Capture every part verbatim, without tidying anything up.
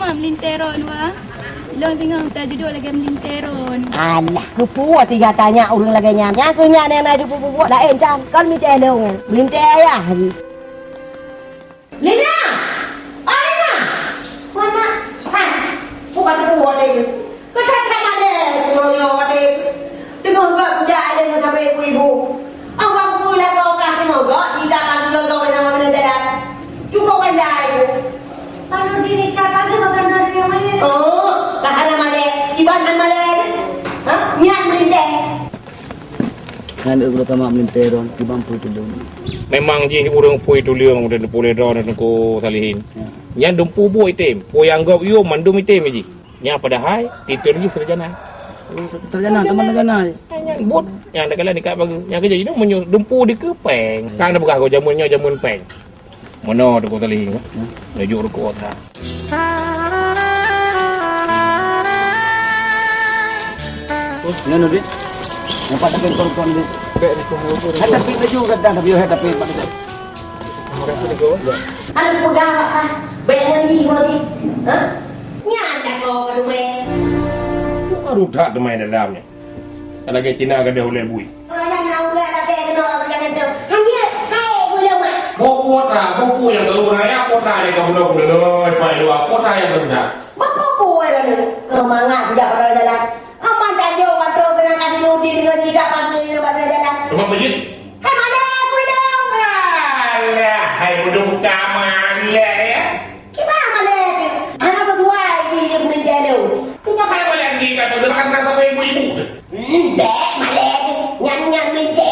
Meulintèe ron, wah. Lôn teungoh taduek lagèe meulintèe ron. Alah, keupeue teuga tanya ureueng lagèe nyan? Nyan keuh nyan nyang na jipeubuet laén can. Kon meulintèe lôn nyan. Meulintèe ayah jih. Lina! Oh, Lina! Wan, Mak. Hai, bukan buat deh. Keutat-tat malèe, nyoe-nyoe watèe. Teungoh gèt kujak lé ngon sabe ibu-ibu. Awak pun lakoe ka teungoh gèt, jika ka teungoh gèt, nama benda jalan. Cukup kan jai tu. Pak Nurdin ikat pagi makan nasi yang mana? Oh, tak ada malèe. Iban han malèe. Ha? Nyan meulintèe. Nyan uroe tamat meulintèe ron, iban pui tuleueng. Memang jih ureueng pui tuleueng, udah dipulih droe Teungku Salihin. Ya. Nyan dumpu bu item, pui anggop yum mandum item jih. Nyan padahai titel jih sarjana. Oh, sarjana, teuma sarjana. Nyan buet, nyan dak kala nikah baru. Nyan kerja jinoe meunyoe dumpu dikeue pèng. Kan dah peugah keu jameun nyoe jameun pèng. Meunoe Teungku Salihin, eh? Hmm. Neujuk rukuk atra. Nyan, Nurdin. Nampak tapi kon-kon ni. Bèk rukuk. Hai, tapi baju dah, dah, tapi hai, tapi Aneuk peugah bak kah, bèk ngon jih ngon jih. Ha? Nyan lakoe ka teumè. Bukan rudak teumè dalam nyan. Lagèe Cina gadôh ulèe bui. Orang nyang na ulèe lagèe keunoe lagèe nyan tu. Hanya, hai, ulèe mak. Boh putra, boh pu nyang tahu raya putra nyang ka bunoe-bunoe, pai luwa putra nyang ka rudak. Boh pu, pu, eh, lalu. Keu mangat bujak pada jalan. Aman tajok watèe keunan ka sinudin ngon jih jak pagi ngon pada jalan. Teuma beujeuet. Hai, malèe aku ilong. Alah, hai budong ka malèe, ya. Kiban malèe tu? Hana beudua di meja lu. Bukan saya malèe di kata dia akan rasa ibu-ibu tu. Hmm, bèk malèe tu. Nyan-nyan meja.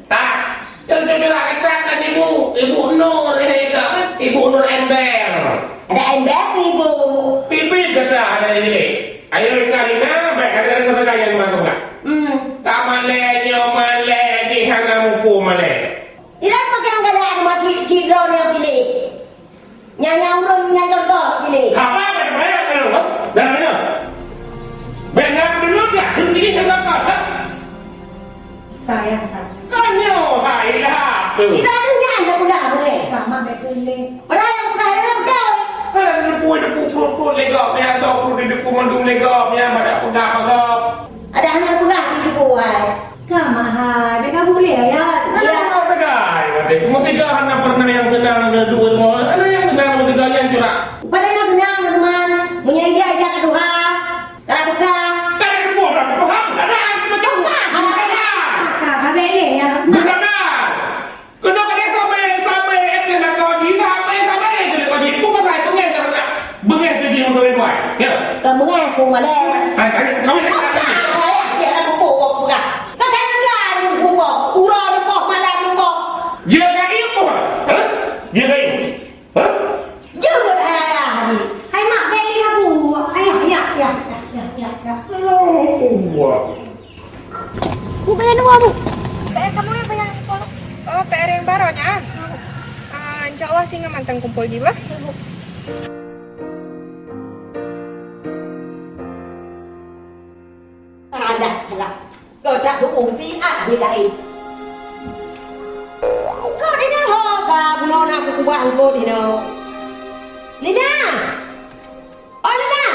Tak. Yang cocok kita kan ibu, ibu Nur, eh, ibu Nur Ember. Ada ember tu, ibu. Pipi kata ada ini. Ayo ikan ina, baik kata dengan segala yang mana. Hmm. Tak malèe nyoe malèe di hana mupu malèe. Tidak pakai anggaran mati cidro yang pilih. Nyanya urun nyanya contoh pilih. Apa apa apa apa apa. Dah dah. Benar benar dah. Sendiri yang kata. Tayang tak. Kan nyoe hai lah tu. Tidak ada nyan dah peugah boleh. Sama betul ni. Padahal yang peugah itu betul. Kalau nepui-nepui pukul-pukul legok ni, asal pun di depan mandum legok ni, ada peugah-peugah. Ada anak peugah di depan hai. Ka mahal, dia ka boleh ya. Ya. Ada yang peugah, ada yang masih dah, ada pernah yang senang, ada dua semua. Ada yang senang, ada yang curang. Pada yang senang, teman. Menyayang, ya, Tuhan. Ka buka. Ka buka, ka buka. Buka. Buka. Buka. Buka. Buka. Buka. Keunoe kadang sampai, sampai, eh, keunoe kodi, sampai, sampai, eh, keunoe kodi. Bukan saya, beungèh dah, dah. Beungèh tu dia untuk buat. Ya. Kau beungèh aku malam. Hai, hai, kau ni. Bukan, ya, ya, aku pukul, bukan. Kau jangan dengar, aku pukul. Urang aku pukul, malam aku pukul. Dia kaki apa? Hah? Dia kaki. Hah? Jeuet hai ayah ni. Hai mak, bèk lé lagu. Ayah, ayah, ayah, ayah, ayah, ayah. Allahu Akbar. Bu, bayar dua, Bu. P R kamu yang bayar. Oh, P R yang baru nya? Ah, insya Allah singoh mantong kumpul jih, bah. Salah pula. Kau tak tu'uh siat di laén. Kau di nyan ho ka bunoe na kukeubah engkot di nyoe. Lina! Oh, Lina!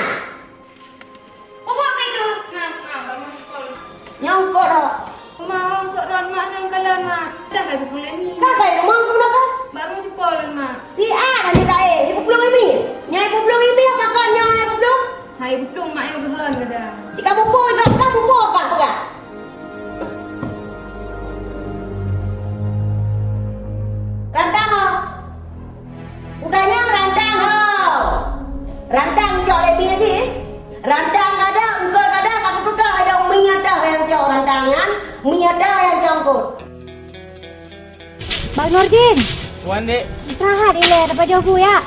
Peue buet keu itu? Nah, nah, bangun sekolah. Nyoe engkot dah. Peue mau engkot dah, Mak, nang kalon, Mak. Dah kai pukul lima. Dah kai rumah engkot kenapa? Bangun sekolah, Mak. Siat di laén, di pukul lima. Nyai pukul lima apa kon nyoe nyai pukul? Hai, beutôi mak nyang geuhon geuda. Jika bubur, jika bukan bubur, apa peugah? Rantang ho. Udah nyan rantang ho. Rantang cok lé pih jih. Rantang kada, engkot kada, ka kututoh ayong mi atah nyang cok rantang nyan, mi atah nyang cok engkot. Bang Nurdin. Wan, Dek. Istirahat ilèe, dapat jaweueb ya.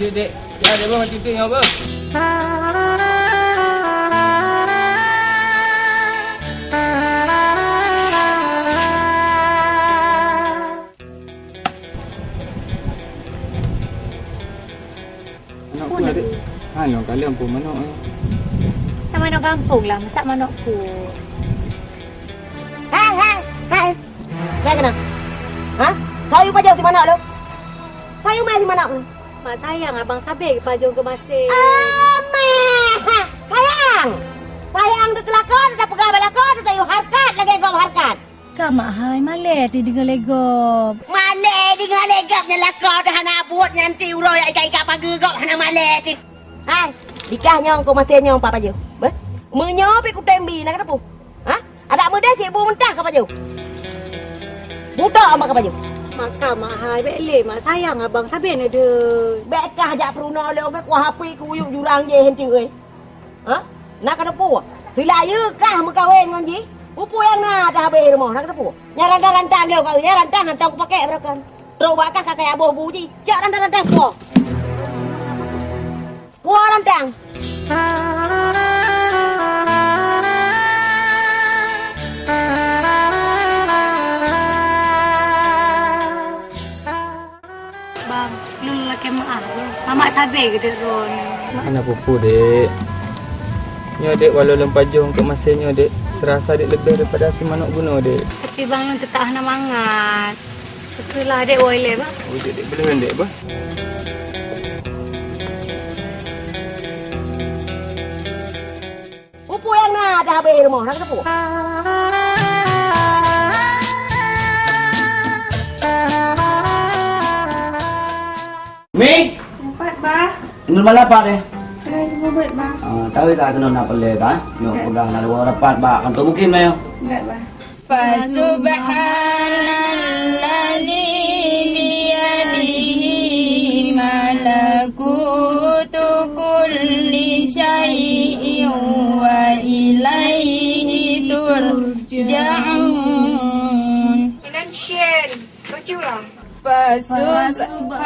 Jeuet, Dek. Ya, Dek, bah, titik nyoe, bah. Manok ku, Dek. Ha, nyoe kaleuh pun manok, eh. Kan manok gampông lah, masak manok ku. Hai, hai, hai. Hai kena. Ha? Hai, pajoh si manok tu. Hai, umai si manok tu. Mak sayang abang sabe geupajôh keu Masé. Ameh! Sayang! Sayang teuh keu lakoe, teuh peugah bak lakoe, teuh tayue hareukat lagèe gob hareukat. Ka mak hai, malèe teuh deungoe lé gob. Malèe deungoe lé gob nyan lakoe teuh hana buet nyan ti uroe jak ikat-ikat pageue gob hana malèe teuh. Hai, dikah nyoe keu Masé nyoe pat pajôh. Beuh? Meunyoe pih kutem bi na ka teupeu. Ha? Adak meudeh cit bu meuntah ka pajôh. Butok amba ka pajôh. Maka mak hai, bèk lé mak sayang abang sabe neudeuh. Bèk kah jak peurunoe lé oge kuah api kuyup jurang jih henti euy. Ha? Na ka teupeu. Teulayeu kah meukawen ngon jih. Peue-peue nyang na dah habéh rumoh na ka teupeu. Nyang rantang-rantang lé ka, nyang rantang hantom kupakèk beureukan. Trok bak kah ka kaya boh bu jih. Cok rantang-rantang po. Puwoe rantang. Bang, lôn lakèe meu'ah, bang. Mamak sabe geudeuk droeneuh. Hana peue-peue, Dek. Nyoe, Dek, walau lôn pajôh keu Masé nyoe, Dek, seurasa, Dek, leubeh daripada si manok bunoe, Dek. Tapi, bang, lôn teutap hana mangat. Syukurlah, Dek, woe ilèe, bah. Oh, Dek, Dek, boleh, Dek, bah. Peue-peue nyang na dah habéh rumoh, na ka teupeu. Mi! Empat, bah. Nurmala pat, eh? Saya cuma buat, bah. Ah, tahu tak, kena nak pelé, kan? Nyoe peugah na dua rapat, bah. Kan tu mungkin, bah, ya? Enggak, bah. فسبحان الذي بيده ملكوت كل شيء وإليه ترجعون. Indonesia, kau curang. فسبحان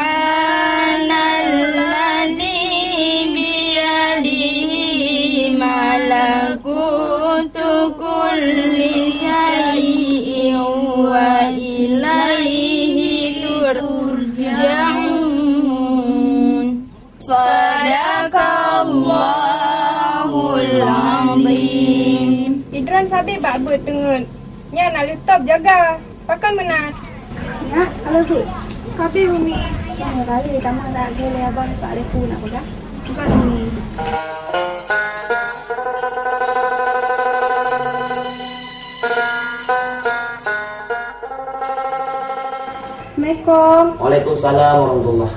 الذي بيده ملكوت كل شيء وإليه ترجعون. صدق الله العظيم. Idron sabe bak beuet teungeut. Nyan na leutab jaga. Pakon meunan? Nyak, ka lheueh. Ka abéh, Umi. Nyang kali tamah dak gèlè abang pak depu nak peugah. Bukan, Umi. Assalamualaikum. Waalaikumsalam warahmatullah.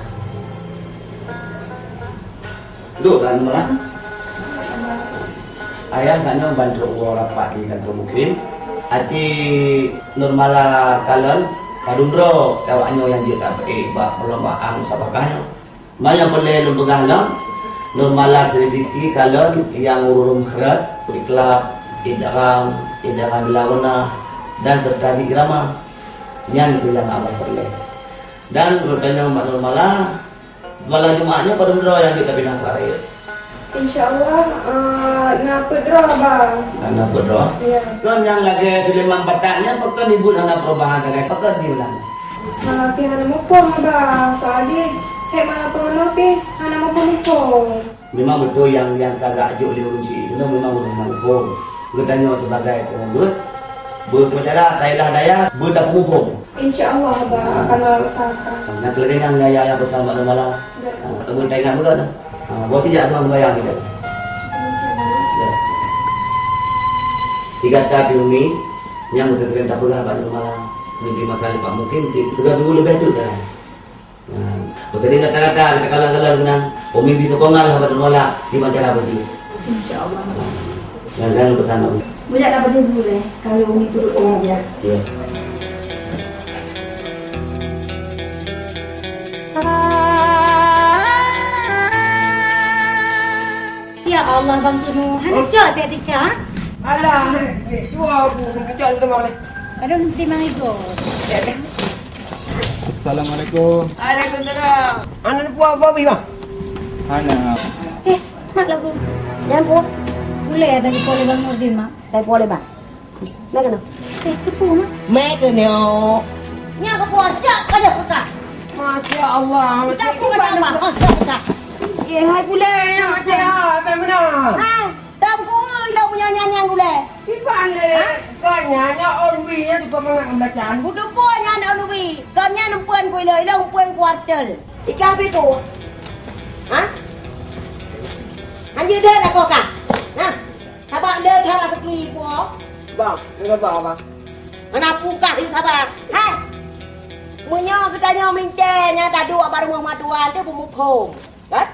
Duek kan, Nurmala? Ayah, nyoe ban trok woe rapat di kantor mukrim. Aci Nurmala kalon, padum droe awak nyoe nyang jeuet taék bak perlombaan musabakah nyoe. Meunyoe peureulèe lôn peugah lom, Nurmala seulidiki kalon nyang ureueng kheurot, iklab, idgham, idgham bila ghunnah, dan serta di irama. Nyan keuh nyang abang peureulèe. Dan geutanyoe bak Nurmala, malam Jumat nyoe padum droe nyang jeuet tapinah keu rayeuk? Insya Allah, eh, na peuet droe, Abang. Na peuet droe? Ya. Kon nyang lagèe Sulaiman Batak nyan, pakon ibuet hana perubahan sagai, pakon di ulang? Malah pih hana muphom, Abang. Soal jih, hek malam peurunoe pih hana muphom-muphom. Memang beutôi nyang, nyang tagak jok lé ureueng syiek nyoe memang ureueng hana muphom. Geutanyoe sibagai peungeubeuet, beucara tailah daya, beutapeumuphom. Insya Allah, Abah, akan lôn usahakan. Nah, keuleudingan nyang, nyang, nyang peusan bak Nurmala. Ya. Ah, teuma taingat beutôi nah. Ah, buat tijak teuma sembahyang kita. Insya Allah. Ya. Tiga kali Umi, nyang beutôi tapeugah bak Nurmala. Nanti makan lepas mungkin, tiga minggu lebih tu dah. Nah, peuteulheueh rata-rata, takalang-kalang keunan, Umi bri sokongan lah bak Nurmala, di acara beujih. Insya Allah. Nah, jangan pesan Umi. Banyak dapat ibu deh, kalau Umi turut pengajar. Ya. Ya Allah, Bang Kunu, hana cok tiap-tiap. Alah, dua bu, cok ke mana? Aduh, terima kasih. Assalamualaikum. Waalaikumsalam. Hana teupeu apa, Bang? Hana. Eh, mak lagu. Nyan peue? Gulai ada di Polé Bang Nurdin, Mak. Dari Polé Bang. Mè keunoe. Eh, teupeu, Mak. Mè keunoe. Nyan keupeue? Cok ka jeuet peugah. Masya Allah. Kita pun masya Allah. Oh, cok peugah. Eh, hai gulai, nyan macam apa, mana? Hai. Tom ku ilong meunyoe nyan nyang gulai. Iban lé. Ha? Kon nyan, nyan on wi, nyan tukang mangat ngon bacaan. Kuteupeu nyan on wi. Kon nyan empeuen ku ilong, ilong empeuen kuartel. Ikan piku. Ha? Hanjeuet deuh lakoe kah? Nah, sabab le that laseuki po. Bang, enggak apa, Bang. Hana peue kah, saba. Hai! Meunyoe geutanyoe mintée nyang taduek bak rumoh mak tuan teuh beumuphom, kan?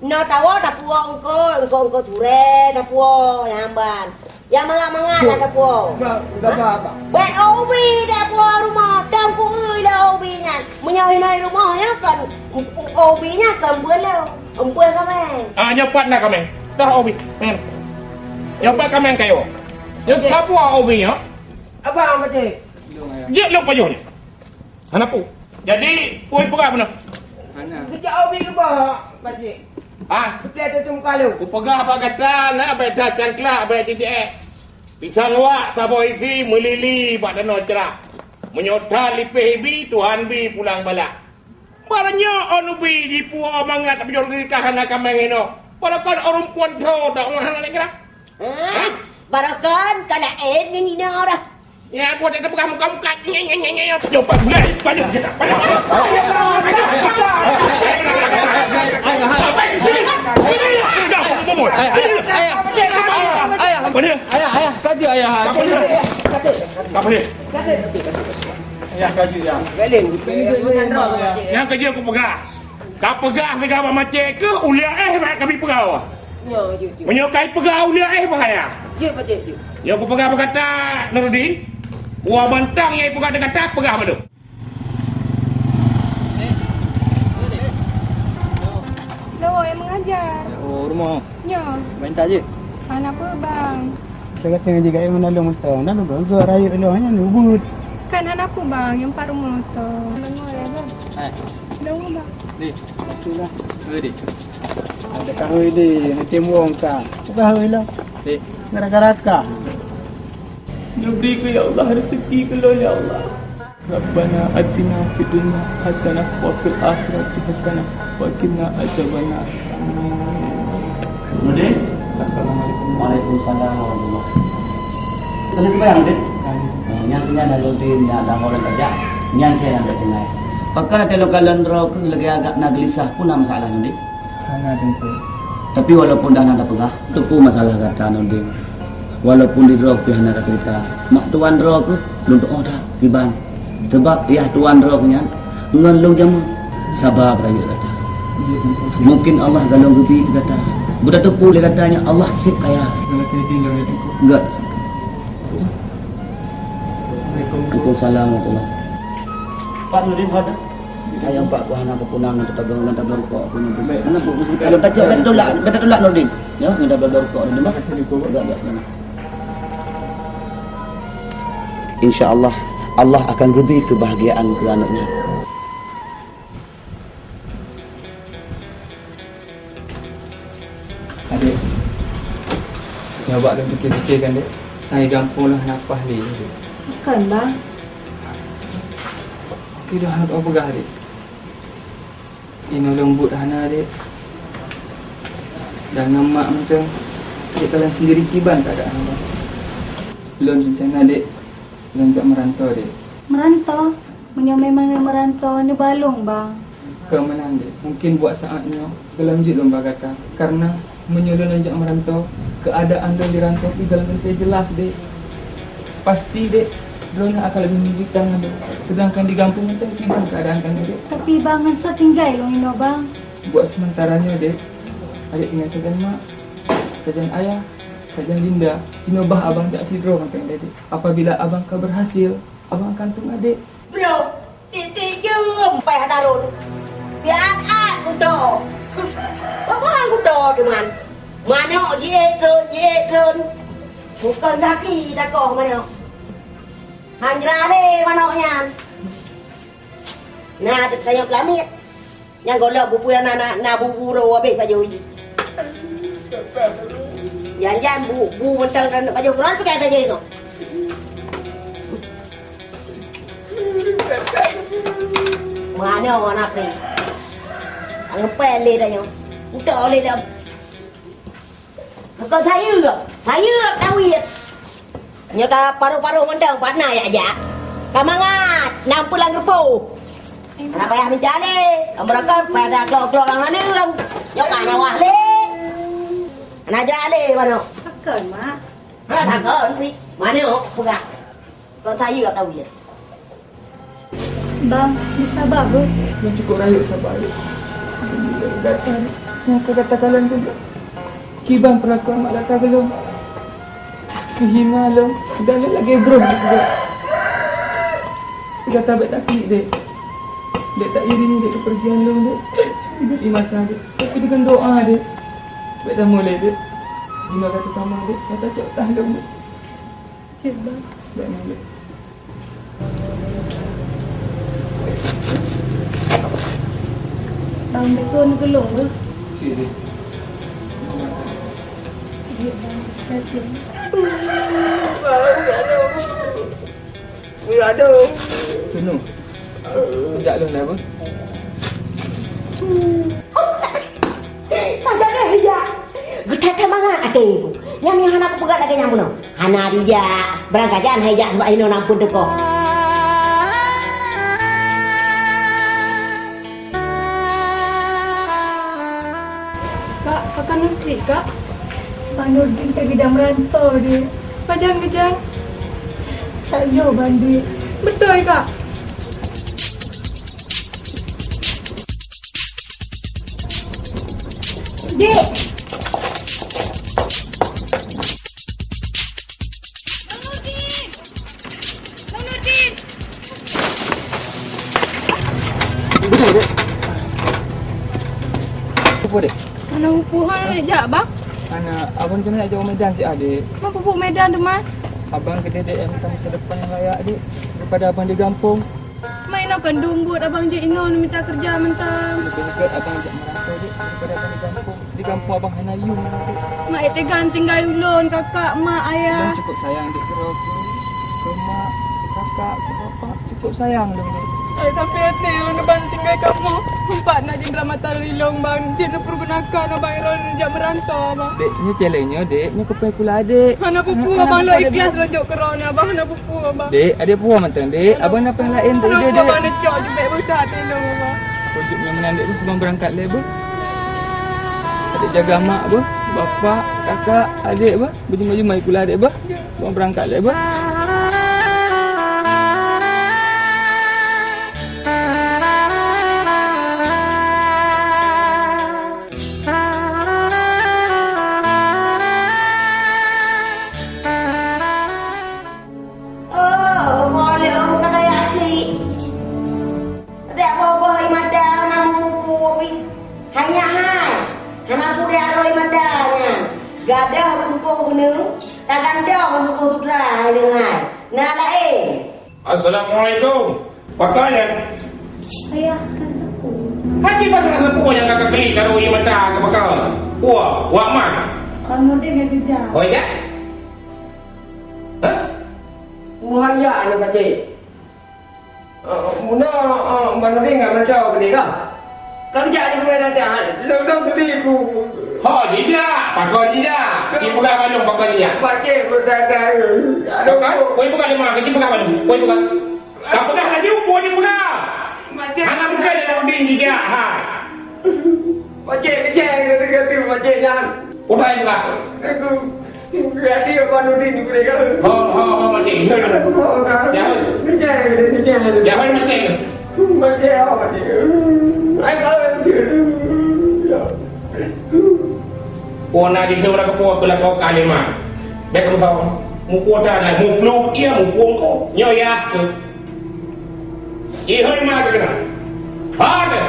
Na tawoe tapuwoe eungkôt, eungkôt-eungkôt surée tapuwoe nyang ban. Nyang mangat-mangat na tapuwoe. Ba, ba, ba, ba. Bèk ubi tapuwoe rumoh, dong kueu lé ubi nyan. Meunyoe hinoe rumoh nyan kon, ubi nyan kon beuleuh, umpue kaméng. Ah, nyoe pat na kaméng. Dah ubi. Hmm. Nyoe pat kaméng kayô. Nyoe tapuwoe ubi nyoe. Abang, Pakcik. Jeuet lôn pajoh nyoe. Hana peue. Jadi, peue peugah bunoe? Hana. Geujak ubi keubah, Pakcik. Ha? Geupeuleubeh teuteueng muka lôn. Kupeugah bak gata, na bèk that cangklak, bèk jijak. Pisang wak saboh isi meulili bak danau Cerah. Meunyoe that lipéh ibi, Tuhan bi pulang balak. Barang nyoe ôn ubi jipuwoe mangat tapeujok lagèe ka hana kaméng inoe. Padahai ureueng puan tho dak hana lé geura. Hah? Barokon ka laén ngon inoe dah. Ya, aku tak terpegang muka-muka. Nye, nye, nye, nye, nye. Jom, Pak. Boleh, boleh. Boleh. Ayah, ayah, ayah, ayah, ayah, ayah, ayah, ayah, kaji ayah. Tak boleh. Tak boleh. Ayah, kaji, ya. Nyang kerja aku pegang. Ka peugah siga bak Makcik keuh, uliek éh bak kami peugah. Nyoe, jeuet, jeuet. Meunyoe kai peugah uliek éh bahaya. Jeuet, Pakcik, jeuet. Nyoe kupeugah bak gata, Nurdin. Wa mantong nyang peugah bak gata, peugah bak lôn. Lo, yang mengajar. Oh, rumah. Nyoe. Main tak je? Hana peue, Bang. Saya kata ngaji kat mana long motor. Dah lu gua rayu long hanya lu but. Kan hana peue, Bang, yang empat rumah tu. Dengar ya, Bang. Eh. Dengar, Bang. Ni. Itulah. Ready. Ada kahwin ni, nanti muang ka. Bukan kahwin lah. Ni. Gara-gara ka. Nubri ku ya Allah, rezeki ku lon ya Allah. Rabbana atina fid dunya hasanah wa fil akhirati hasanah wa qina adzabannar. Amin. Assalamualaikum. Waalaikumsalam warahmatullahi. Tadi tu yang, Dek? Nyan tu nyan lalu di nyan dah orang kerja. Nyan saya nak dengar. Pakon ata lôn kalon droe keuh lagèe agak na geulisah, peue na masalah nyoe, Dek? Hana, Teungku. Tapi walaupun dah na tapeugah, teupeu masalah gata nyoe, Dek. Walaupun di droe pih hana ka cerita, mak tuan droe keuh lôn tu'oh that kiban. Sebab yah tuan droe keuh nyan ngon lôn jameun saba beurayeuk gata. Mungkin Allah galong geubi keu gata. Beutateupeue lé gata nyan Allah seb kaya. Gèt. Waalaikumsalam warahmatullahi. Pak Nurdin, ada? Ayang Pak, ku hana peue punang, nan tabang, nan tabang rukok, aku nyan. Baik. Mana bu? Kalau tak cek, betul lah, betul lah Nurdin. Ya, nan tabang rukok, Nurdin, bah. Agak, agak sana. Insya Allah, Allah akan geubri keubahgiaan keu aneuk nyan. Adek, nyoe bak lôn pikir-pikir kan, Dek? Sagai gampông lôn hana paih lé, Dek. Pakon, Bang? Oke dah, hana peugah, Dek. Inoe lôn buet hana, Dek. Dan ngon mak mantong, Dek, kalon sendiri kiban keuadaan, Bang. Lôn rencana, Dek, lôn jak meurantô, Dek. Meurantô? Meunyoe memang neumeurantô, neuba lôn, Bang. Keu meunan, Dek. Mungkin buat saat nyoe, gohlom jeuet lôn ba gata. Karena meunyoe lôn jak meurantô, keuadaan lôn di rantô pih gohlom teuntèe jelas, Dek. Pasti, Dek, droeneuh akan leubeh menyulitkan ngon lôn. Sedangkan di gampông nyoe kiban keuadaan tanyoe, Dek. Tapi, Bang, ngon soe tinggai lôn inoe, Bang? Buat sementara nyoe, Dek, adek tinggai sajan mak, sajan ayah, sajan Linda. Inoe bah abang jak sidroe mantong, Dek. Apabila abang ka berhasil, abang akan tueng adek. Bro, titik jeuem paih hana rhot. Pian at kuto. Peue kuto teuma? Manok jiék rhot, jiék rhot. Bukon gaki takoh manok. Hana lé manok nyan. Na teuka nyoe keulamiet. Nyang gohlom bubui na, na, na bubu roh habéh pajoh jih. Jan-jan bu, bu mantong dan pajoh keudroe, peukai pajoh inoe. Meunoe aneuk teuh. Angeupèe lé tanyoe. Utok lé lom. Bukon sayeuek, sayeuek tawét. Nyoe ka paroh-paroh mantong, pat na jak-jak. Ka mangat, nam peulang geupôh. Hana payah mita lé. Lam beurangkat, payah da klok-klok lam naleueng. Nyoe ka na wah lé. Na jak lé manoe. Pakon, Mak? Ha, takon si manoe peugah. Kok saya tak tahu ya. Bang, bisa bah, Bro? Lôn cukup rayeuk sabar, Dek. Alhamdulillah, gata, nyang ka gata kalon tu, Dek. Kiban peurlakuan mak gata keu lôn. Keuhina lôn, dan lôn lagèe breuh, Dek. Gata bèk taklik, Dek. Bèk tairing, Dek, keupeurgian lôn, Dek. Udép di mata, Dek. Tapi deungon doa, Dek. Bèk tamulai, Dek. Di mata gata tamah, Dek. Gata cok tah lôn, Dek. Cit, Bang. Bèk nyan, Dek. Bang, beutôi neugeulong, beuh? Cit, Dek. Iya, Bang. Beutôi. Aduh. Tunu. Peujak lôn dah, beuh. Sajan eh, ya. Geuthèe-thèe mangat até ku. Nyan nyang hana kupeugah lagèe nyan bunoe. Hana dijak. Beurangkajan hai jak sabab inoe na amphon teuko. Kak, pakon neutrik, Kak? Pak Nurdin ka geujak meurantô, Dek. Pajan geujak? Sayang, Bang, Dek. Beutôi, Kak? Dek! Bang Nurdin! Bang Nurdin! Betul, Dek. Apa, Dek? Hana peue-peue, hana jak, Bang? Hana, abang keuneuk jak u Medan siat, Dek. Ma peue-peue u Medan teuma? Abang keudéh, Dek, nyang mita masa depan nyang layak, Dek, daripada abang di gampông. Ma inoe kon dum buet abang jeuet inoe neumita keureuja mantong. Leubeh-leubeh abang jak meurantô, Dek, daripada abang di gampông. Di gampông abang hana yum, Dek. Ma ék teuga tinggai ulôn, kakak, mak, ayah. Abang cukup sayang, Dek, keudroe keu, keu mak, keu kakak, keu bapak. Cukup sayang lôn, Dek. Ai, sampai até lôn neuban tinggai kamoe. Teumpat na jeuet rata mata lôn ilong, Bang. Jeuet neupeureugunakan abang droeneuh jak meurantô, Bang. Dek, nyoe céléng nyoe, Dek. Nyoe keupeue kula, Dek. Hana peue-peue, Bang. Lôn ikhlas lôn jok keu droeneuh, Bang. Hana peue-peue, Bang. Dek, adak peue mantong, Dek. Abang na péng laén untuk idéh, Dek. Hana peue, Bang. Neucok jubek beuh that ilong, Bang. Kujok nyoe meunan, Dek. Bang beurangkat lé, beuh. Adék jaga mak, beuh. Bapak, kakak, adék, beuh. Beujumai-jumai kula, Dek, beuh. Bang beurangkat lé, beuh. Oh, boleh, oh, kata ya, Klik. Dek boh-boh i mata hana mupu pih. Hai nyak hai. Hana pudek aroi mata nyan. Gadoh bungkôh beuneu, tagantong bungkôh sutra hai nyan hai. Na laén. Assalamualaikum. Pakon nyan? Ayah, kan sepuh. Hati pada rasa puan nyang kakak klik karo i mata ke pakon. Wah, wak mak. Bang Nurdin ka keujak. Oh, ya? Hah? Muhaya aneuk pacé. Eh, muna, eh, Bang Nurdin nggak meudong keudéh kah? Kan jak di rumah dah, lodong keudéh ku. Ho, jijak, pakon jijak. Ci peugah bandum pakon jijak. Pakcik pun dah, dah. Pakon? Koi peugah lima, keuci peugah bandum. Koi peugah. Ka peugah laju, koi peugah. Pakcik. Hana bukan dalam bin jijak, ha. Pakcik, kecil, kata-kata pakcik nyan. Udah, udah. Aku, berarti Abang Nurdin boleh kan? Ho, ho, ho, pakcik. Ya. Kecil, kecil. Ya, hai, pakcik. Pakcik, apa pakcik? Hai, kalau dia. Ya. Oh, na di keu urang keupoh keu lakoe kalimah. Bèk keu muphom. Muphom dah, mupluk ia muphom ko. Nyoe ya keu. Ihoi ma keu kena. Ha deh.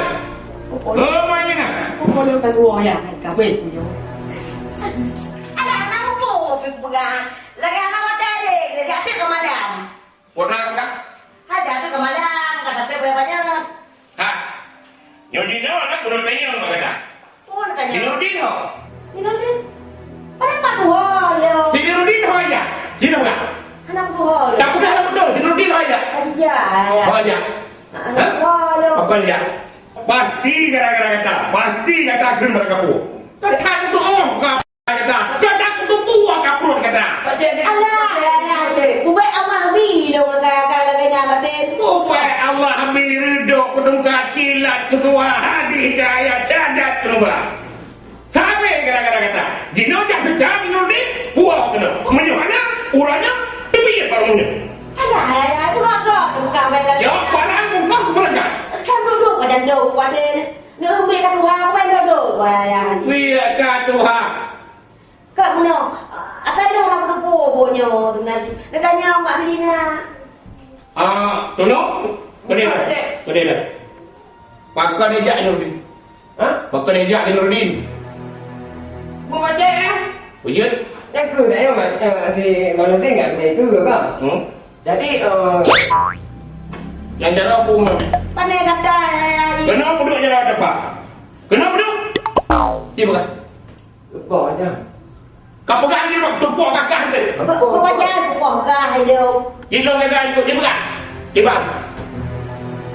Oh, ma nyang na. Kok boleh tak gua ya, kabeh punya. Alah, anak muphom pih peugah. Lagèe anak wadah deh, lagèe até keu malam. Pernah ka? Hai, jadi keu malam, ka tapi banyak-banyak. Ha. Nyoe jinoe na peureutanyong bak gata. Pun tanya. Si Nurdin ho? Si Nurdin? Pada pat ho, ya? Si Nurdin ho ya? Jinoe ka? Anak ho, ya? Tak peugah lah beutôi, si Nurdin ho ya? Tadi ya, ya. Ho ya. Anak ho, ya. Apa ya? Pasti gara-gara gata, pasti gata keu meureuka pu. Gata tu oh, ka Gata, gata kututoe ka pruet gata. Alah, alah, alah. Ubé Allah bi dong ka, ka lagèe nyan batin. Ubé Allah bi reudok keu tungkat kilat keu tuha hadih cahya cadat keu luba. Oh, benar. Dia tanya Mak Selina. Ah, tolong. Kau dia dah. Kau dia dah. Pakon ejak Nurdin. Hah? Pakon ejak Nurdin. Mau baca ya? Bujur. Yang ke, tak payah, Mak. Eh, si Mak Nurdin tak pernah ikut ke, kau? Hmm? Jadi, eh, yang cara aku, Mak. Pandai kata, eh, eh, eh. Kenapa duduk jalan depan? Kenapa duduk? Dia bukan. Lepas aja. Kau pegang dia, Bang. Tupuk kakak dia. Apa? Apa pakai? Apa pakai dia? Dia dong gagal ikut dia pegang. Dia bang.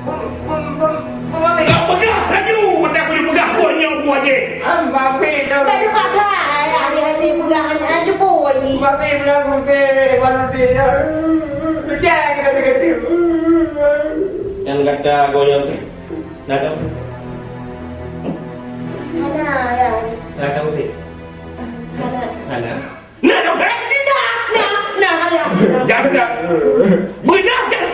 Bum, bum, bum, bum, bum. Kau pegang laju. Mata aku dia pegang. Buat nyok buat je. Am, babi dah. Tak ada pakai. Ayah dia ni pegang aja pun. Babi bilang putih, baru dia. Pegang kita begitu. Yang kata goyang tu. Nak tahu? Hana, ya. Nak tahu sih? Hana. Hana. Nah, nah, nah, nah, nah, ya. Jangan, jangan. Benar, jangan.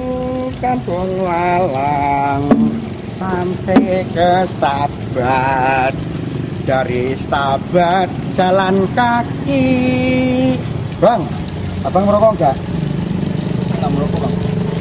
Dari Kampung Walang sampai ke Stabat, dari Stabat jalan kaki. Bang, abang merokok nggak? Saya nggak merokok, Bang.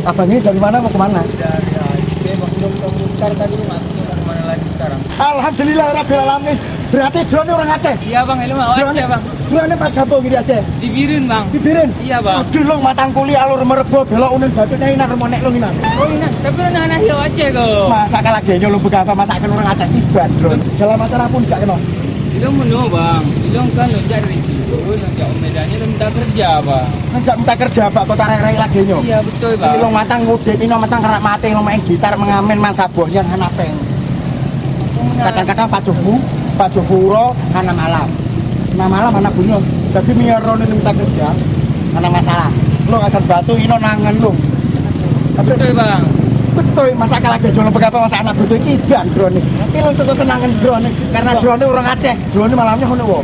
Abang ini dari mana mau kemana? Dari Aceh, Bang. Belum tahu mutar tadi, Bang. Mau kemana lagi sekarang? Alhamdulillah, Rabbil Alamin. Berarti drone ini orang Aceh? Iya, Bang. Ilmu Aceh, Bang. Drone ini pas gabung di Aceh? Di Bireuen, Bang. Di Bireuen? Iya, Bang. Aduh, long matang kuli alur merebo belok uneun batu nyai nak remonek long inan. Oh, inan. Tapi orang anak hiau Aceh kok. Masa kalah genyo lo begawa masa kan orang Aceh iban drone. Dalam acara pun gak kenal. Ilong meunoe, Bang. Ilong kan jak dari Timur, jak Medan, ilong minta kerja, Bang. Ngajak minta kerja, Pak, kota rek-rek lagi nyo. Iya, betul, Bang. Ilong matang ngudek, ino matang kerak mati, ilong main gitar, mengamen, man saboh, yang hana peng. Kadang-kadang pacuh bu, pacuh buro, hana malam. Nah, malam hana bunyi. Jadi, miaro ni minta kerja, hana masalah. Lo akan bantu, ino nangan lo. Betul, Bang. Betul, masa kalah ke jono pegawa masa anak betul iban drone ni. Ilong tuh senangan drone ni, karena drone ni orang Aceh. Drone ni malamnya hono wo.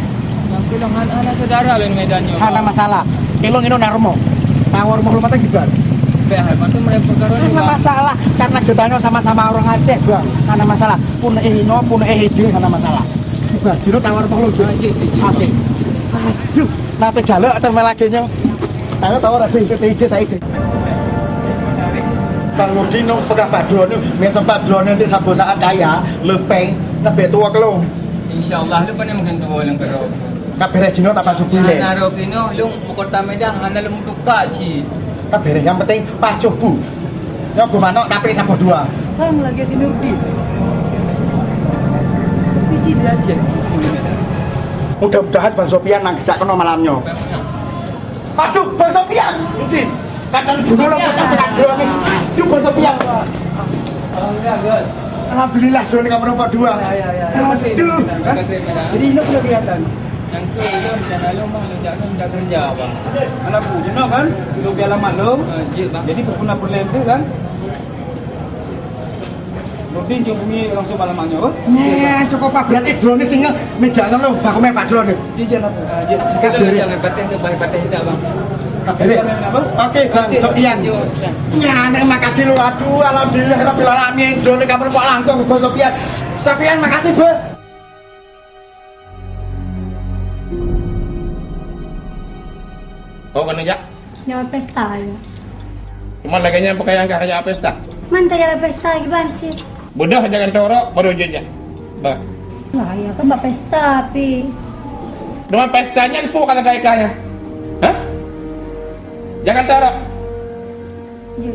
Yang bilang anak saudara lain Medan nyo. Hana masalah. Ilong ino narmo. Tawar mau rumah tangga iban. Beh, hai, bantu mereka perkara ni, Bang. Hana masalah, karena kita nyo sama-sama orang Aceh, Bang. Hana masalah. Pun eh ino, pun eh itu, hana masalah. Iban, dino tawar mau lu. Ah, iya, iya, iya. Oke. Aduh, nanti jalur atau malah kayaknya. Ayo tawar ada itu, itu, itu, itu. Bang Nurdin nong peugah bak droeneuh, mé sempat droeneuh di saboh saat kaya, leupeng, leubeh tuwo keulong. Insya Allah, leupeng mungkin tuwo nyang keudua. Ka beres jinoe tapajoh bu lé. Nah, nah, rok inoe lôn meukoh tamé dah, hana lôn tuka cit. Ka beres, nyang penting pajoh bu. Nyoe bu manok tapi saboh dua. Bang, lagèe si Nurdin. Tapi cit dia cek. Mudah-mudahan Bang Sopian nang gesak keunoe malam nyoe. Aduh, Bang Sopian. Nurdin. Kadang dulu lo bukan dua nih. Aduh, Bang Sopian. Alhamdulillah, dua nih kamar nomor dua. Ya, ya, ya. Aduh. Jadi ini sudah kelihatan. Yang ke, itu rencana lo, Bang, rencana minta kerja, Bang. Anak bu, jenuh kan? Untuk piala maklum. Ah, jeuet, Bang. Jadi, pernah berlente kan? Nurdin jumpa bunyi langsung malam nyoe. Nyeh, cukup, Pak. Berarti drone ni singa meja nyoe lho, baku main Pak drone ni. Jijak apa? Ah, jijak. Jangan patah tu, balik patah tidak, Bang. Kabeh. Oke, Bang Sopian. Nyeh, nek makasih lho. Aduh, alhamdulillah rabbil alamin. Drone ni kapan kok langsung Bang Sopian. Sopian, makasih, Bang. Oh, kena jak? Jalan pesta ya. Cuma lagèe nyan pakaian kah jak pesta? Man ka jalan pesta kiban sih. Beudôh jangan torok baru jejak. Bah. Nah, ya kan bak pesta pi. Dengan pesta nyan pu kalau kaya kaya. Hah? Jangan torok. Ya.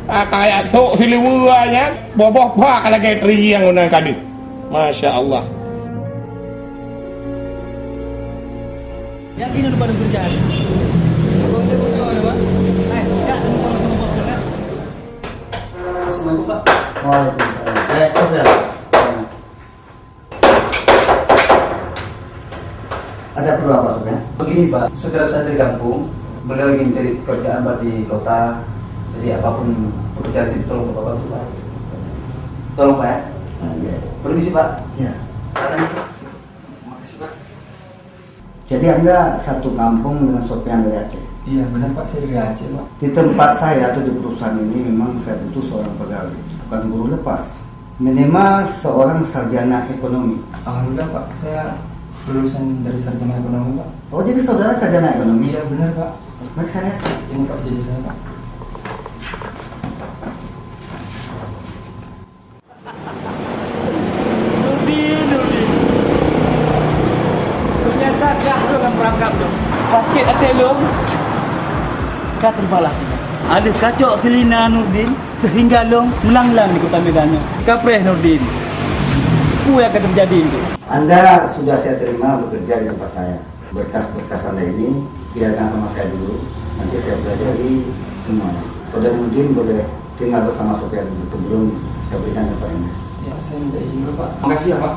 Ah, kayak sok siliwa nyan, boboh bak lagèe triang unan kadi. Masya Allah. Assalamualaikum, Pak. Waalaikumsalam. Eh, coba. Ada perlu apa, Sopian? Begini, Pak, saudara saya dari kampung, Beliau lagi mencari pekerjaan, Pak, di kota. Jadi, apapun pekerjaan itu, tolong Bapak bantu, Pak. Tolong, Pak, ya. Ah, iya. Permisi, Pak. Iya. Makasih, Pak. Jadi, Anda satu kampung dengan Sofian dari Aceh? Iya, benar, Pak. Saya dari Aceh, Pak. Di tempat saya atau di perusahaan ini memang saya butuh seorang pegawai, bukan guru lepas. Minimal seorang sarjana ekonomi. Alhamdulillah, Pak. Saya lulusan dari sarjana ekonomi, Pak. Oh, jadi saudara sarjana ekonomi? Iya, benar, Pak. Mari saya lihat. Ini, Pak, ijazah saya, Pak. Nurdin, Nurdin. Ternyata dah tu dalam perangkap tu. Sakit hati lom. Ka terbalas. Ada kacok telinga Nurdin. Sehingga lôn meulanglang di kota Medan nyoe. Kapreh Nurdin. Peue nyang ka teujadi nyoe? Anda sudah saya terima bekerja di tempat saya. Berkas-berkas Anda ini kirimkan sama saya dulu. Nanti saya pelajari semuanya. Saudara Nurdin boleh tinggal bersama Sofia dulu sebelum saya berikan tempat ini. Ya, saya minta izin dulu, Pak. Makasih ya, Pak.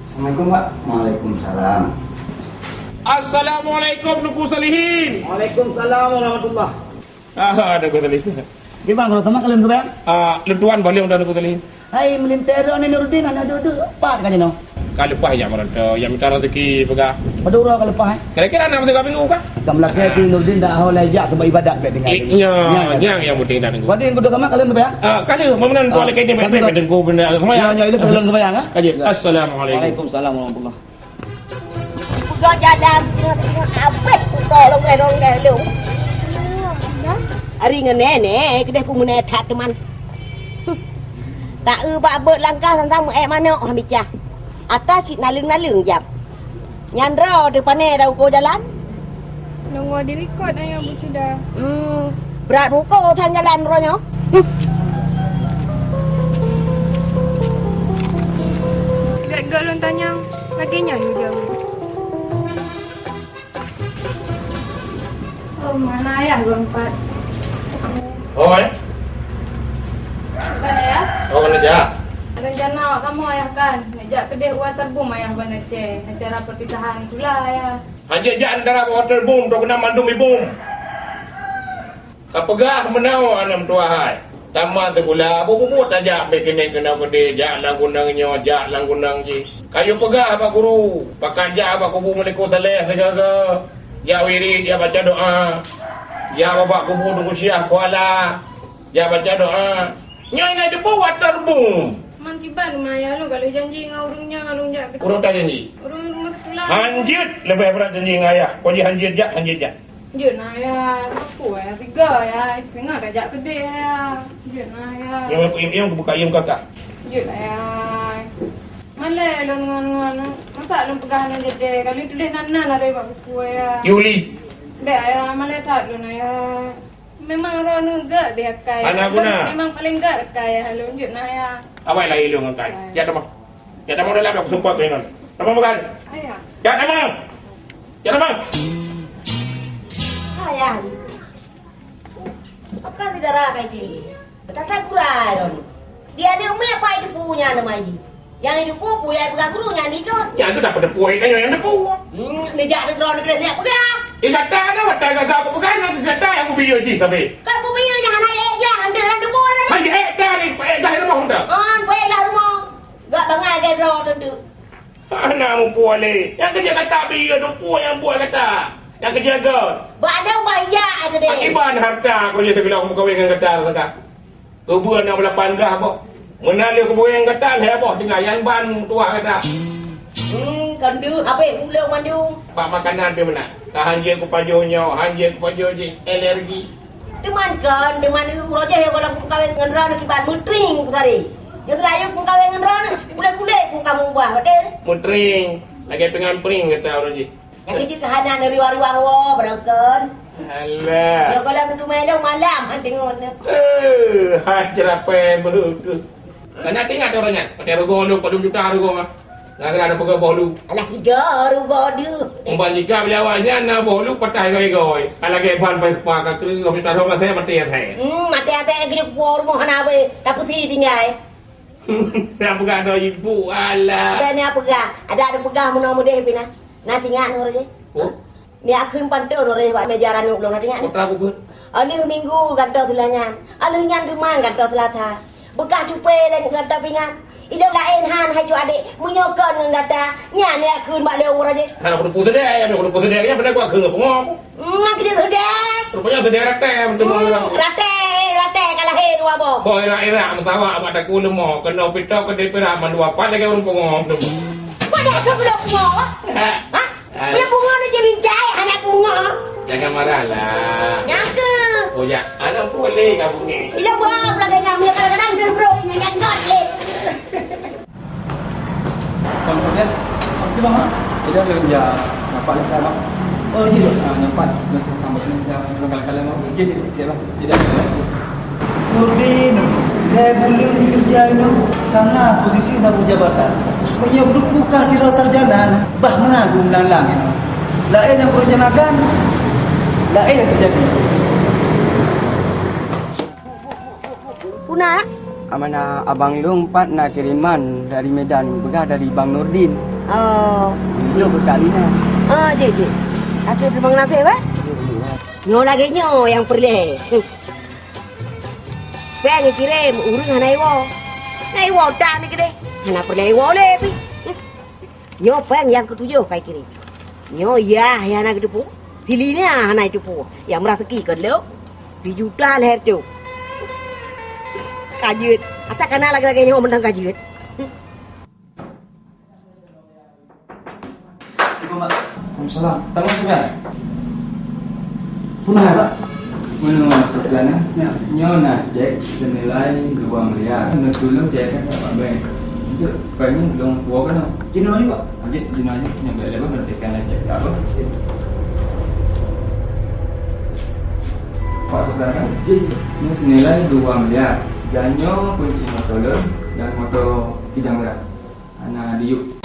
Assalamualaikum, Pak. Waalaikumsalam. Assalamualaikum, Teungku Salihin. Waalaikumsalam warahmatullah. Ah, ada kau tadi. Di bang, kalau teman kalian sebayang? Ah, lôn tuan boleh undang aku tadi. Hai, melintir ni Nurdin, anak duduk, empat kan, you know? Ka leupah jak meurantau, jak mita rezeki peugah. Padum uroe ka leupah, eh? Kira-kira enam tiga minggu kah? Ka meulakèe Ah. Nurdin dah ho lai jak sebab ibadat bèk tinggai. Eh, nya, Nya, nya. nya yang penting dah nunggu. Wadi yang kudu sama kalian sebayang? Ah, kali, meunang Ah, boleh kini satu mepet tak? Dengku benda Ya, semayang. ya, ini perlu sebayang, ha? Aja. Ya. Assalamualaikum. Waalaikumsalam warahmatullah. Peugah jalan, tengok-tengok habéh pukul longgeh-longgeh lôn. Ari ngon nenek, keudeh peumeunoe that teuma. Taeu bak beuet langkah sang-sang meu-ék manok han bicah. Ata cit naleueng-naleueng jam. Nyan droe teuh pané dah uko jalan. Nunggu di likot ayah Bu Cuda. Hmm, brat muko tan jalan droe nyoe. Gèt-gèt lôn tanyong, lagèe nyan jaweueb. Oh, mana ayah lôn pat? Oh, eh? Bukan ayah? Oh, mana jak? Rencana awak kamoe ayah kan, nak jak keudeh u Waterboom ayah ban Aceh, acara perpisahan itulah ayah. Hanjeuet jak antara Waterboom, tu kena mandum ibum. Ka peugah meunoe aneuk meutuah hai. Tamat sikula, buet-buet tajak bèk keuneuk keunoe keudeh, jak lam gunong nyoe, jak lam gunong jih. Kayue peugah bak guru, pakat jak bak kubu Meuliku Saleh sigoe-goe. Jak wirid, jak baca doa. Jak bak kubu Teungku Syiah Kuala, jak baca doa. Nyoe na debu Waterboom. Man kiban ma ayah lôn ka lheueh janji ngon ureueng nyan, lôn jak. Ureueng ka janji? Ureueng rumoh sikula. Hanjeuet leubeh brat janji ngon ayah. Kok jih hanjeuet jak, hanjeuet jak. Jeuet na, ya. Aku, ya, tiga, ya. Tengah dah jak keudeh, ya. Jeuet na, ya. Yang aku im-im, aku buka im kakak. Jeuet na, ya. Malèe lôn ngon, ngon. Masa lôn peugah hana jadi. Kalau tuléh nan-nan ada bak buku, ya. Yuli. Dek, ya, malèe that lôn, ya. Memang droeneuh gèt di akai. Hana guna. Memang paling gèt akai, ya. Lôn jeuet na, ya. Awai lah ilong akai. Ai. Ya, teman. Jak tamong dalam, aku seumpok keunan. Tamong bukan? Ayah. Jak tamong! Jak tamong! Ayah. Apa si dara kai di? Kata kurai dong. Dia ni umi apa itu punya nama ji? Yang itu pupu ya bukan guru yang di tu. Yang tu tak pada puai kan yang debu. Hmm, ni jak tu drone kena dia pegang. Eh, kata ada, kata gagal aku pegang, aku kata aku biar ji sampai. Kan pupu ya yang anak ya, ya, ambil dalam debu ada. Hai, eh, dah ni, eh, dah rumah dah. Ah, baiklah rumah. Gak bangai gak droe tu. Hana muphom lé. Nyang keuh jak gata bri, dukue nyang buet gata. Nyang keuh jaga. Bak lôn bah ijak keuh deh. Akiban hareuta keu jih sigohlom meukawen ngon gata saka. Keubeue na lapan blah boh. Meunan lé keubeue ngon gata lhèe boh tinggai, nyan ban tuah gata. Hmm, kan deuh habéh ulông mandum. Bak makanan pih meunan. Ka hanjeuet kupajoh nyoe, hanjeuet kupajoh jih, alergi. Teuma kon, teuma uroe jih ya, kalau kukawen ngon droeneuh kiban meutring kusari. Ya, seulayu kukawen ngon droeneuh, kulét-kulét ku kamu ubah, beutôi? Meutring, lagèe pingan pring gata uroe jih. Nyang keuh jeuet keuhai na riwang-riwang woe, beureukan. Alah. Ya, kalau meuteumeung malam, han deungon. Eh, hai, ceurapée beuh keuh. Kana teuingat ureueng nyan, watèe rugoe lôn, padum juta rugoe mah. Gara-gara neupeugah boh lu. Alah, tiga rugoe deuh. Uban jika beujawa nyan na boh lu patah igoi-igoi. Alah, lagèe ban Vespa ka kreueh, mita lom asèe maté asèe. Hmm, maté asèe geujok puwoe rumoh hana abéh, tapeusi tinggai. Saya peugah droe ibu, alah. Bukan ni peugah, ada, ada peugah meunoe meudeh pih na. Na teuingat nyoe lagèe. Oh. Nyak kheun pantôn roh bak meja ranup lôn, na teuingat nyoe? Putra bubut. Aleuh Minggu gantoe Seulasa nyan. Aleuh nyan teuma gantoe Seulasa. Beukah cupe lé gantoe pingan. Idong laén han hai cut adék. Meunyoe kon ngon gata, nyan nyak kheun bak lé ureueng jih. Hana kuteupeu seudeh, hana kuteupeu seudeh, nyan padahai kuakheun pungo. Ngon keuneuk seudeh. Rupanya seudeh ratée meuteumé ureueng. Ratée, ratée ka lahé dua boh. Boh irak-irak meusawa bak takue leumo, keunoe pitoe keudeh pirak mandua pat lagée ureueng pungo. Padahai keu buleuen pungo, wah. Ha? Ha? Hai. Buleuen pungo ni jimincai, hana pungo. Jangan marah lah. Nyangka. Oh ya, anak boleh kamu ni. Tidak buat lagi nyamuk, kadang-kadang dia bro, nyanyi got, eh. Bang Sofyan, apa tu, Bang, ha? Tidak, belum dia nampak lah, Bang. Oh, iya. Ah, nampak. Belum saya tambah ni, dah, belum kalah-kalah, Bang. Okey, okey, okey, Bang. Tidak, tidak. Nurdin, lhèe buleuen keureuja nyoe kana posisi baru jabatan. Meunyoe buka sidroe sarjana, bah meunan geumeulalang nyoe. Laén nyang beureuncanakan, laén nyang teujadi. Puna? Amanah abang lôn pat na kiriman dari Medan, peugah dari Bang Nurdin. Oh. Lôn buka lina. Oh, jeuet, jeuet. Akhé teurimong gaséh, weh. Nyoe lagèe nyoe nyang peureulèe. Péng geukirém, ureueng hana iwoe. Na iwoe that ni keudeh. Hana peureulèe iwoe lé pih. Nyoe péng nyang keutujôh ka ikirém. Nyoe yah nyang hana geuteupeue. Silina hana iteupeue. Nyang meuraseuki kon lôn. Sijuta lhèe reutôh. Ka jeuet. Asai kana lagèe-lagèe nyoe mantong ka jeuet. Assalamualaikum, Pak. Waalaikumsalam. Tamu sudah? Punah, ya, Pak? Meunyoe maksud kalian, ya? Ya. Nyoe na cek senilai dua miliar. Neutulông cek ka sahabat bank. Jeuet, bank nyoe lôn puwoe keunoe. Jinoe ni, Pak? Jeuet, jinoe ni. Nyoe bèk lé, Pak, nantikan cek ka, Pak. Pak Sofyan, kan? Jeuet. Nyoe senilai dua miliar. Dan nyoe kunci moto lôn dan moto Kijang Merah. Hana diyup.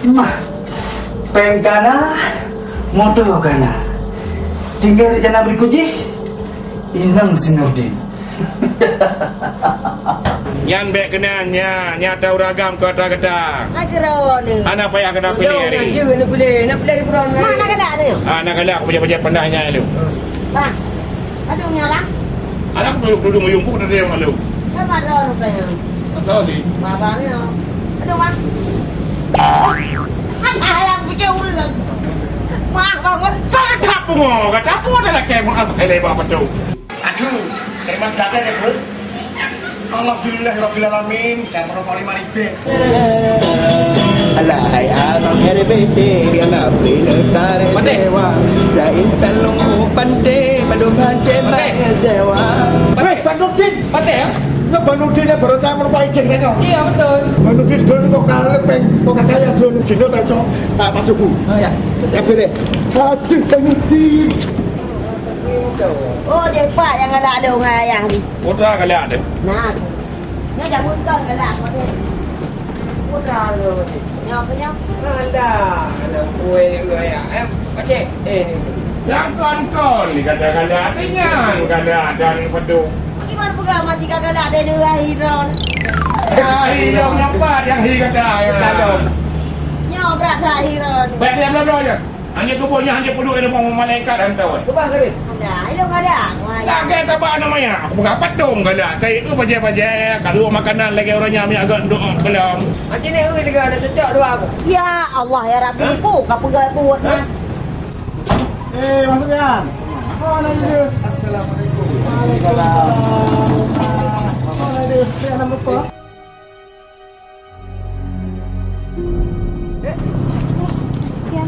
Mah, péng kana, moto kana. Tinggai rencana berikut jih, inong si Nurdin. Nyan bèk keunan, nyan, nyan ata ureueng agam keu ata gata. Hai keurawa ni. Hana payah gata piléh hari. Nyan jeuet ni piléh, nak piléh di bulan ni. Mana galak ni? Ah, na galak, pajak-pajak pandai nyan lu. Bang, aduh, nyoe, Bang. Anak duduk, duduk meyungkuk tadi yang lalu. Siapa ada orang saya? Tak tahu sih. Abang ni. Aduh, Bang. Alah, alah, aku curi lagi. Wah, Bang, Bang. Kau tak pungo, kata apa dah laki mau apa lebar betul. Aduh, terima kasih ya, Bro. Alhamdulillah, Rabbil Alamin. Kamoe rokok lima ribu. Alahai abang R B T, biar nak beri letar sewa. Lain tak lunggu pantai, bandum hasil bayar sewa. Weh, Bang Nurdin. Pantai, ya? Nah, Bang Nurdin yang baru saya merupakan izin, kan, ya? Iya, betul. Bang Nurdin dulu kok kalah, peng, kok kakak ya dulu. Cina tak cok, tak masuk bu. Oh, ya. Betul. Tapi deh, aduh, Bang Nurdin. Oh, dia pak yang galak dong ayah ni. Putra galak deh. Nah. Nyoe jameun kong galak model. Putra lôn. Nyoe keu nyoe. Alah, aneuk buet nyoe ya. Eh, pakcik. Eh, ni. Nyang kon-kon ni galak-galak, tapi nyan galak dan pedu. Bagaimana peugah masih galak dan nyoe Hiron? Ya, Hiron nyoe pat nyang hi galak, ya. Nyoe brat dah Hiron. Baik, dia belum, belum, ya. Hana keubeue nyan, hana peuduek ilmu malaikat hantom. Keubah keu dia. Alah, ilong galak. Lagèe tabak nama ya. Aku peugah padum galak. Kai eu bajèe-bajèe, kalu makanan lagèe ureueng nyan minyak agak dok kelam. Macam ni, eu lega ada cocok dua aku. Ya Allah, ya Rabbi, pu, ka peugah buet nyan. Eh, masuk ya. Mana dia? Assalamualaikum. Waalaikumsalam. Mana dia? Dia nama apa? Ya.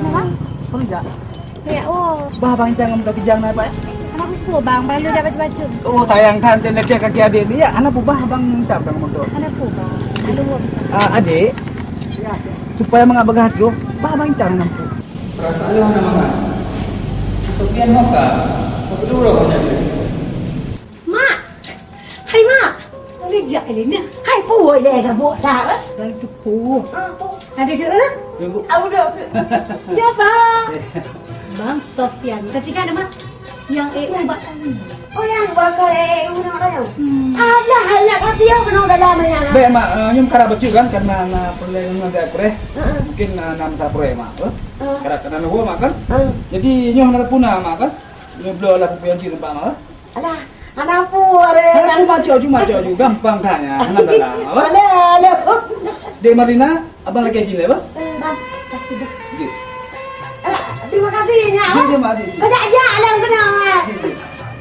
Kenapa? Kerja. Ya, oh. Bah, bang, jangan mudah kijang, apa, ya? Anak buku, bang. Bang, lu dah baca-baca. Oh, sayang kan, dia nak cek kaki adik ni, ya? Anak buku, bah, bang, minta, bang, motor. Anak buku, bang. Aduh. Ah, adik. Ya. Supaya mengabegah tu, bah, bang, jangan nampu. Perasaan lu mana, Bang? Sofian Moka. Apa dulu, Bang, jadi? Mak! Hai Jak lé na. Hai, peue lé saboh that, eh? Hai, peue. Ah, peue. Ada dua, eh? Tunggu. Au dua. Ya, Bang. Bang Sofian. Tadi kan nama? Yang E U bak tadi. Oh, yang bakal E U nak tanya. Hmm. Alah, alah, tapi yang kena dalam ni. Baik, Mak. Eh, nyum karap betul kan, karena na peureulèe ngon agak kureh. Heeh. Mungkin, eh, na masa kureh, Mak. Eh? Heeh. Karap kena nunggu, Mak, kan? Heeh. Jadi, nyoh na puna, Mak, kan? Nyoh bloe lah pupuk yang cik nampak, Mak, kan? Alah, hana peue, Re. Hana, cuma cok, cuma cok, cok. Gampang tanya. Hana dalam, apa? Alah, alah. Dek Marlina, abang lagi izin, apa? Bang, kasih dah. Okey. Alah, terima kasih, Nyak. Dia, dia, Mak, dia, dia. Kejak, jak, alam kena, Mak. Dia, dia.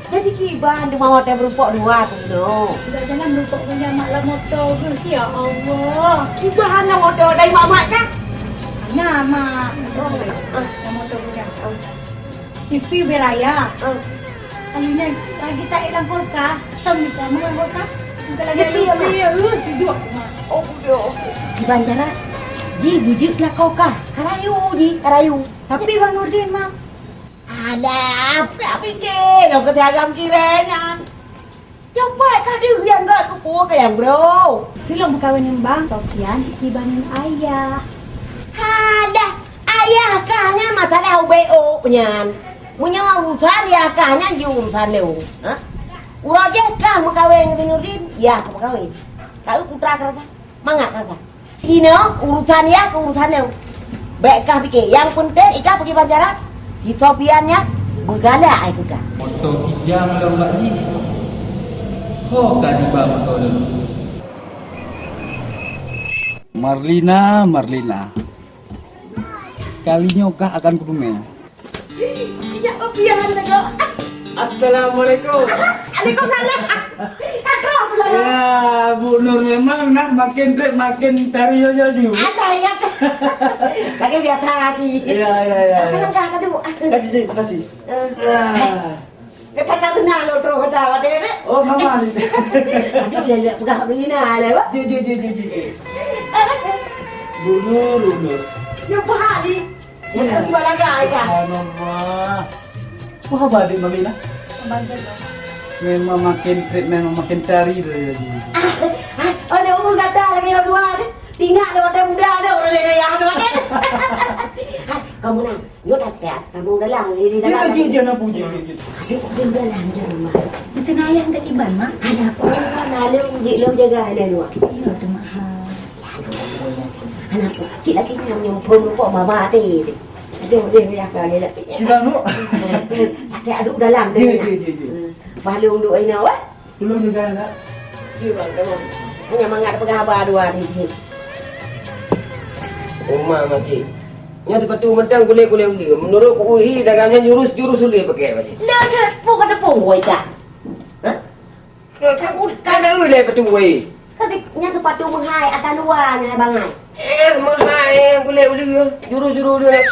Jadi, kiban, dia mau hotel berupok dua tu, no. Udah jalan berupok punya mak lah motor ke? Ya Allah. Kiban lah motor dari mak-mak, kan? Nah, Mak. Oh, ah. Lah motor punya. Pipi beraya. Ah. Kali ni lagi tak hilang kulkas. Tam ni kamu yang kulkas. Bukan lagi isi, ya, Mak. Ya, eh, tidur, Mak. Oh, udah. Di bandara, ji bujuk lah kulkas. Karayu, ji, karayu. Tapi Bang Nurdin, Mak. Alah, apa fikir? Lo kata agam kira nyan. Coba ka deuh nyang gak keupeue keu nyang brok. Silong meukawen ngon Bang Sofian, iban ngon ayah. Halah, ayah kah nyan masalah ubé ôk nyan. Meunyoe urusan yah kah nyan jih urusan lôn. Ha? Uroe jih kah meukawen ngon Nurdin, yah kah meukawen. Kau putra kah rasa? Mangat kah rasa? Inoe urusan yah keu urusan lôn. Bèk kah pike. Nyang peunteng ikah peugi banjaran. Si Sofian nyan beugalak ai keu kah. Moto kijang lom bak jih. Ho ka jiba moto lôn. Marlina, Marlina. Kali nyoe kah akan kuteumé. Iya, Sofian, lego. Assalamualaikum. Waalaikumsalam. Aduh, pula. Ya, Bu Nur memang nak makin trép makin tari yo yo ju. Ada ya. Lagi biasa aja. Ya, ya, ya, ya. Apa yang dah dulu? Kasih, kasih. Eh. Ya. Kata tak tenang lo terus kata awak deh. Oh, sama ni. Aduh, dia nak pegang begini lah, Pak. Ji, ji, ji, ji, ji, ji. Bu Nur, Bu Nur. Ya, Pak, ni. Bukan dua laga, ya. Subhanallah. Wah, badik Mami lah. Memang makin trép, memang makin cari tu ya. Ah, ah, ada orang kata lagi orang dua ni. Tinggal ada orang muda, ada orang lain yang ada orang. Ah, kamu nak, you dah siap. Kamu dalam, ini dalam. Jangan, jangan, jangan, jangan. Aduh, dia dalam, dia rumah. Mesin ayah tak iban, Mak? Ada apa? Lalu, dia jaga, ada dua. Iya, tu mahal. Anak cik lagi nyam nyam pun lupa mama tadi. Aduh, dia ni apa dia nak. Sudah, Nuk. Pakai aduk dalam tu. Ya, ya, ya, ya. Hmm. Balung duk ina wah. Belum juga nak. Dia bang, tengok. Punya mangat pegang haba dua ni. Rumah mati. Nya tu patu mentang kulit-kulit ulir. Menurut Uhi dagang nya jurus-jurus ulir pakai mati. Dah ada pun kata pun woi dah. Hah? Ka, ka, ka na eu lé patu wai. Ka di, nyan tu patu meuhai ata luwa nyan bangai. Eh, meuhai nyang kulét uleue, juru-juru uleue.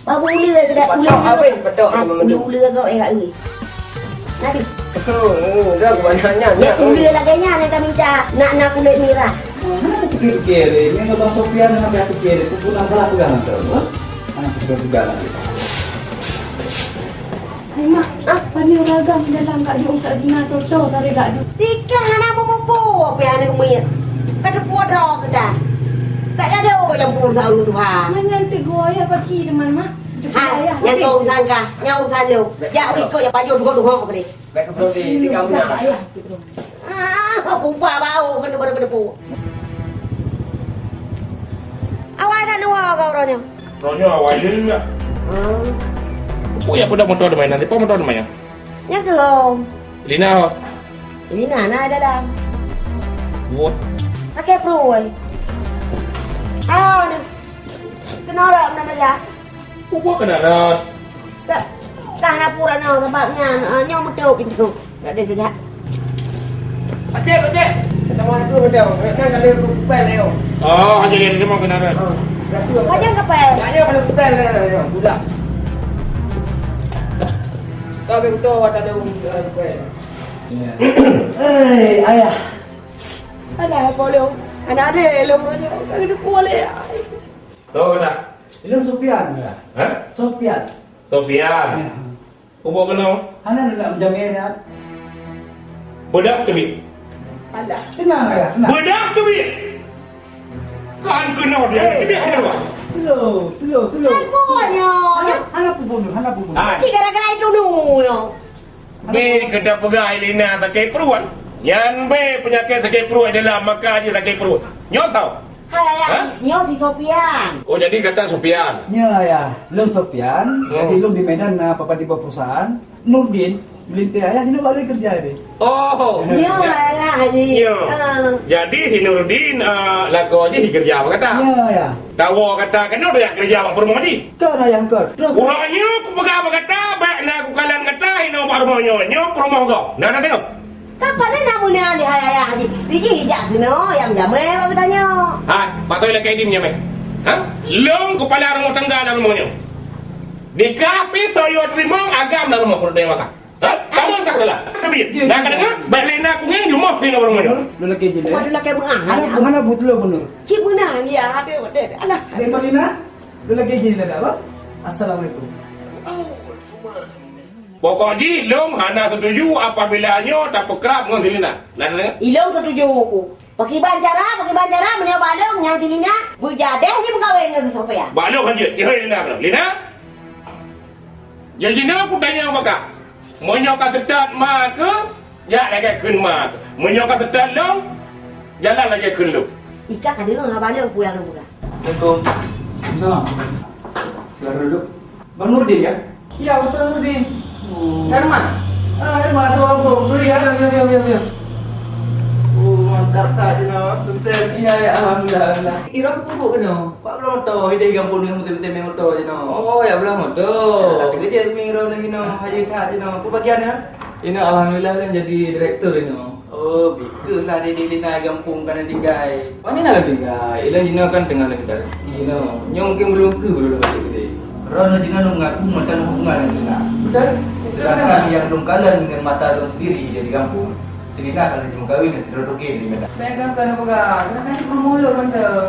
Babu uleue ke dak uleue. Patok habéh, patok. Ah, uleue-uleue kau eh, kak ui. Nabi. Oh, oh, dah aku banyak nyan. Ya, uleue lagèe nyan yang kami minta. Nak, nak kulét mirah. Mana aku pikir-pikir, eh, ni Abang Sofian nak aku pikir, aku pun nak salah pegang tu, ha? Anak sudah-sudah lagi. Hai, Mak. Ah? Pane ureueng agam dalam kak duek kak Dina toto sabe kak duek. Pike hana meumupo pih aneuk miet. Ka teupuwoe droe keudah. Tak ada orang yang pun sahur duha. Nyan teugok ayah paki teuma, Mak. Ha, nyan kau urusan kah? Nyan urusan lu. Jak ikut yang pajoh duhok-duhok ke ni. Baik ke belum di, di kamu nak? Ayah, gitu. Ah, kupa bau kena baru kena pu. Awai dah dua kau ronya. Ronya awai dia juga. Hmm. Apa yang pada motor di mana? Siapa motor di mana? Nya ke, Om? Lina. Lina na dalam. Wah. Pakai peruai. Ah, ni. Kena orang mana ya? Apa kena rat? Ka, ka hana pura nyoe sabab nyan, ah, nyoe meutup pintoe. Tak ada sejak. Pakcik, pakcik. Kita mau tu macam, kan ada tu pel leo. Oh, jadi dia mau kena rat. Ha. Pajan ke pel? Tanya kalau pel leo, budak. Kau betul ada pel. Ya. Eh, ayah. Ada apa lo? Ada ada lo nyoe. Kalau dia boleh. Tahu dah. Ilôn Sofian, ya? Hah? Sofian. Sofian. Ya. Kubu keunoe? Hana, nak meujamé, ya. Budak teubiet. Alah, tenang, Ayah, tenang. Beudôh teubiet. Kan keunoe dia. Hei, teubiet keudua. Slow, slow, slow. Kan buahnya. Hana, hana peubunuh, hana peubunuh. Ah. Cik gara-gara itu nu, ya. Bèk keuh tapeugah Elina sakét pruet. Nyan bèk peunyakét sakét pruet dalam, maka jih sakét pruet. Nyoe soe? Hai, Ayah, hah? Nyoe si Sofian. Oh, jadi gata Sofian? Ya, Ayah. Lôn Sofian. Oh. Jadi lôn di Medan na papa di bawah perusahaan. Nurdin, meulintèe Ayah, jinoe bak lôn keureuja deh. Oh. Ya, Ayah, Haji. Ya. Ah. Jadi si Nurdin, ah, lakoe jih keureuja bak gata? Ya, Ayah. Tawoe gata keunoe tajak keureuja bak peurumoh jih? Kon, Ayah, kon. Terus. Uroe nyoe kupeugah bak gata, bèk na kukalon gata inoe bak rumoh nyoe. Nyoe peurumoh gob. Na, na deungoe? Ka pane na meunan di hai Ayah jih. Dijih ijak keunoe nyang jamé bak geutanyoe. Hai, pakon lakèe idin jamé? Ha? Lôn keupala rumoh tangga lam rumoh nyoe. Dikah pih soe yue teurimong agam lam rumoh keuneuk makan. Ha? Kamu tak rela. Tapi, dah ka dengar? Baik lena aku ngi jumoh di nomor mana? Lu lagi je. Waduh, lagi meuah. Hana, hana buat lu bener. Cik meunan, ya, ada, ada. Alah. Ada Marina? Lu lagi je dah, apa? Assalamualaikum. Pokok jih, lôn hana setuju apabila nyoe tapeukrab ngon si Lina. Nah, nah. Ilôn setuju ku. Pakiban cara, pakiban cara meunyoe balong nyang si Lina beujadeh di meukawen ngon si Sofian. Balong hanjeuet, tihoi Lina. Lina? Jadi jinoe kutanyong bak kah. Meunyoe ka seutôt ma keuh, jak lagèe kheun ma keuh. Meunyoe ka seutôt lôn, jalan lagèe kheun lôn. Ika ka deungoe haba lôn peue nyang lôn peugah. Assalamualaikum. Salam. Silakan duduk. Bang Nurdin, ya? Ya, betul Nurdin. Oh. Herman? Ah, Herman, tu abang Nurdin, ya? Ya, ya, ya, ya, ya. Oh, mantap that, you know. Sukses. Ya, ya, alhamdulillah, alhamdulillah. Ira pun buk kena. Pak belah motor, ide gampun dengan motor-motor motor je noh. Oh, ya belah motor. Tak ada kerja seminggu dah lagi noh. Haji tak je noh. Apa bagian ya? Ini alhamdulillah kan jadi direktur ini. Oh, betul lah di Lina gampung kan tinggai. Mana nak tinggai? Ilah Lina kan tengah lagi rezeki noh. Nyo mungkin belum ke belum dapat gede. Ron Lina nak mengaku mata nak hubungan dengan Lina. Betul. Sedangkan yang belum kalah dengan mata ron sendiri jadi gampung. Selina kalau cuma kawin dengan sedara toke ni kata. Saya kan kena pegang. Saya kan cuma mulut mantap.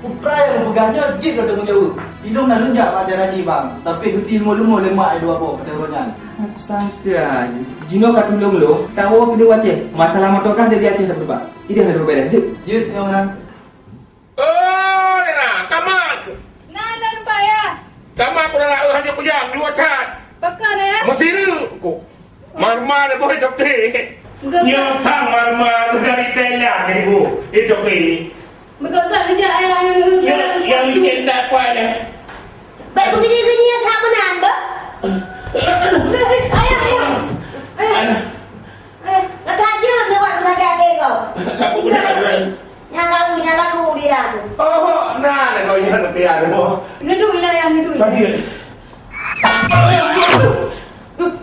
Putra nyang peugah nyoe jeuet lôn tanggung jaweueb. Ilôn na lôn jak bak acara jih, Bang, tapi geuti leumo-leumo lé mak dua boh pada uroe nyan. Aku sangka jinoe ka tulông lôn, tawoe keudeh u Aceh. Masalah motor kah dari Aceh satu tempat. Ideh na berbeda, jeuet. Jeuet nyoe na. Oh, Nera, kamat. Na, na lupa ya. Kamat kurang laeu hanya kujak dua that. Pekan ya. Masih lu. Marmar boh itu pi. Enggak. Nyoe sang marmar dari Thailand ibu. Itu pi. Betul tak kerja ayah? Yang, yang bikin tak kuat ya. Baik begini gini ya tak menang bah. Ayah, ayah. Ayah. Aduh. Eh, kata aja lewat rumah sakit adik kau. Kamu benar. Nyang lalu, nyang lalu dia tu. Oh, nah, kau nyang tapi ada. Neduh lah yang neduh. Tadi.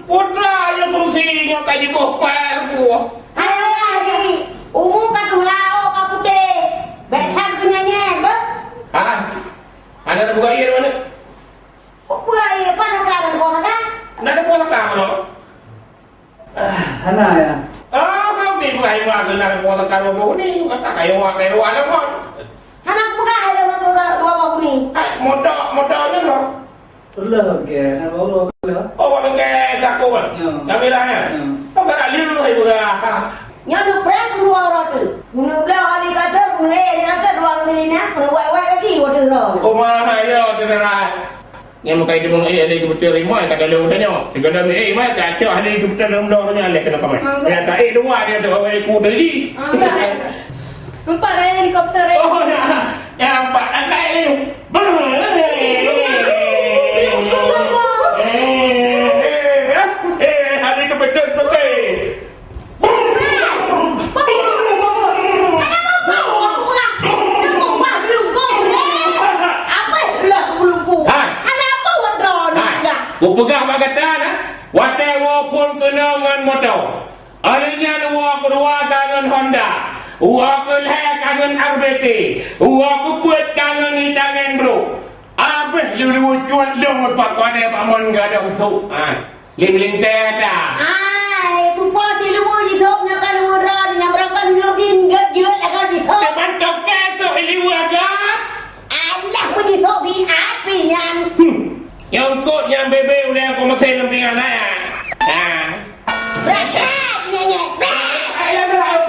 Putra nyang fungsi nyoe ka jiboh pèr buah. Hai, hai, hai. Umu ka tuha, oh, ka putéh. Bèk that peunyanyai, beuh. Ah. Ada buka iya di mana? Buka iya, apa nak ada buka sana? Nak ada buka sana mana? Ah, hana ya. Ah, kami buka iya, nak ada buka sana mana ni? Kata kayu, kayu ada mana? Hana buka ada buka dua buku ni. Eh, motor, motornya mana? Perlu ke? Nak bawa ke? Oh, pakai saku, Bang? Ya. Kamera, ya? Ya. Oh, kada liu, hai, buka. Nyoe duek prank dua orang tu. Guna belah ahli kata, guna eh, ni kata dua orang ni nak, guna wai-wai lagi, waduh, roh. Oh, mah, ya, tu dah. Nyang muka itu mung eh, ahli kebetulan rimai, kata lu tanya. Segala ni, eh, mai, kacau ahli kebetulan dalam dong ni, alih kena kamai. Ah, ya, tak, eh, dua dia tu, awak ikut lagi. Ah, tak. Nampak dah helikopter, eh? Oh, ya. Ya, nampak. Angkat, eh. Eh, hari kebetulan tu, eh. Hai. Kupeugah bak gata, nah. Watèe woe phôn keunoe ngon moto. Hari nyan woe keudua ka ngon Honda, woe keulhèe ka ngon R B T, woe keupeuet ka ngon itangen bro. Abéh lheuh leucut lôn bak padé bak mon gadôh sôk. Ha, lé meulintèe ata. Hai, tupo si luweue jisôk nyoe ka luweue droe, nyang beurapa si Nurdin gèt jeuet lagèe jisôk. Teuma toke sôk i luweue agam. Alah, meujisôk V I P nyan. Hmm. Nyang kot nyang bebe ulèe aku meusé lôn tinggai na. Ha. Brat, brat, nyek, nyek, brat. Ayah, brat.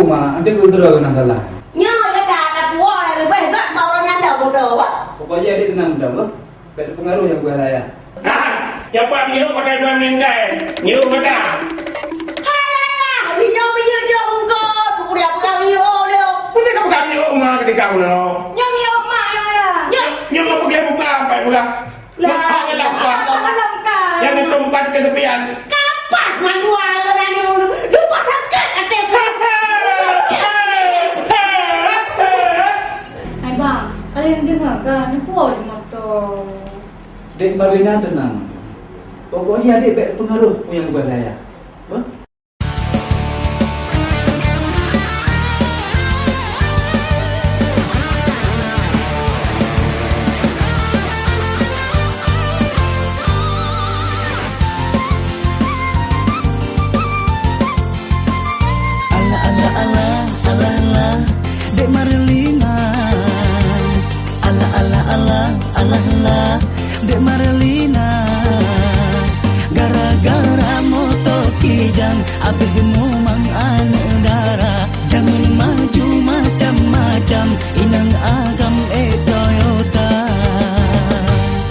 Ma, até keu droe keunan salah. Nyoe gata ka tuwoe nyang leubeh gét bak uroe nyan dah bodoh, bah. Pokok jih até teunang dah, bah. Bèk teupeungaroh nyang buah layah. Nah, nyang buat miyueb kota dua meninggai. Miyueb mata. Hai, hai, hai, di nyoe miyueb jok bungkot, peue peugah miyueb lé. Peue ka peugah miyueb ma keudéh kau nyoe? Nyoe miyueb mak nyoe ya. Nyoe, nyoe ka peugah buka, sampai peugah. Lah, lah, lah, lah, lah. Nyang itu bukan kesepian. Kapah mandua lôn nyoe. Lupa sakét até. Hai bang, kalian dengar kan? Nyoe peue moto. Dek Marlina teunang. Pokok jih até bèk teupeungaroh peue nyang buah layah. Bah? Alah, alah, alah, alah, alah, Dek Marlina. Alah, alah, alah, alah, alah, Dek Marlina. Gara-gara moto Kijang, abéh mumang aneuk dara. Jangan maju macam-macam, inong agam ék Toyota.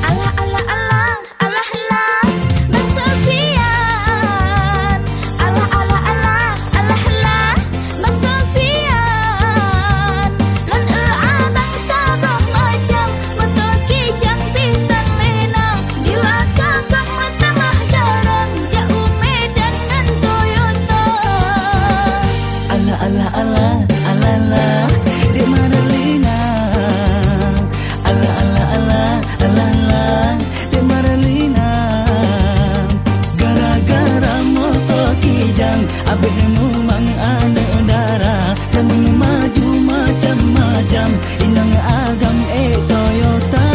Alah, alah, alah, alah, alah, Bang Sofian. Alah, alah, alah, alah, alah, Bang Sofian. Lôn eu abang saboh macam, moto Kijang bintang lena. Di luwa kongkong meutamah garang, jak u Medan ngon Toyota. Alah, alah, alah, alah, alah, Dek Marlina. Alah, alah, alah, alah, alah, Dek Marlina. Gara-gara moto Kijang, abéh mumang aneuk dara. Jangan maju macam-macam, inong agam ék Toyota.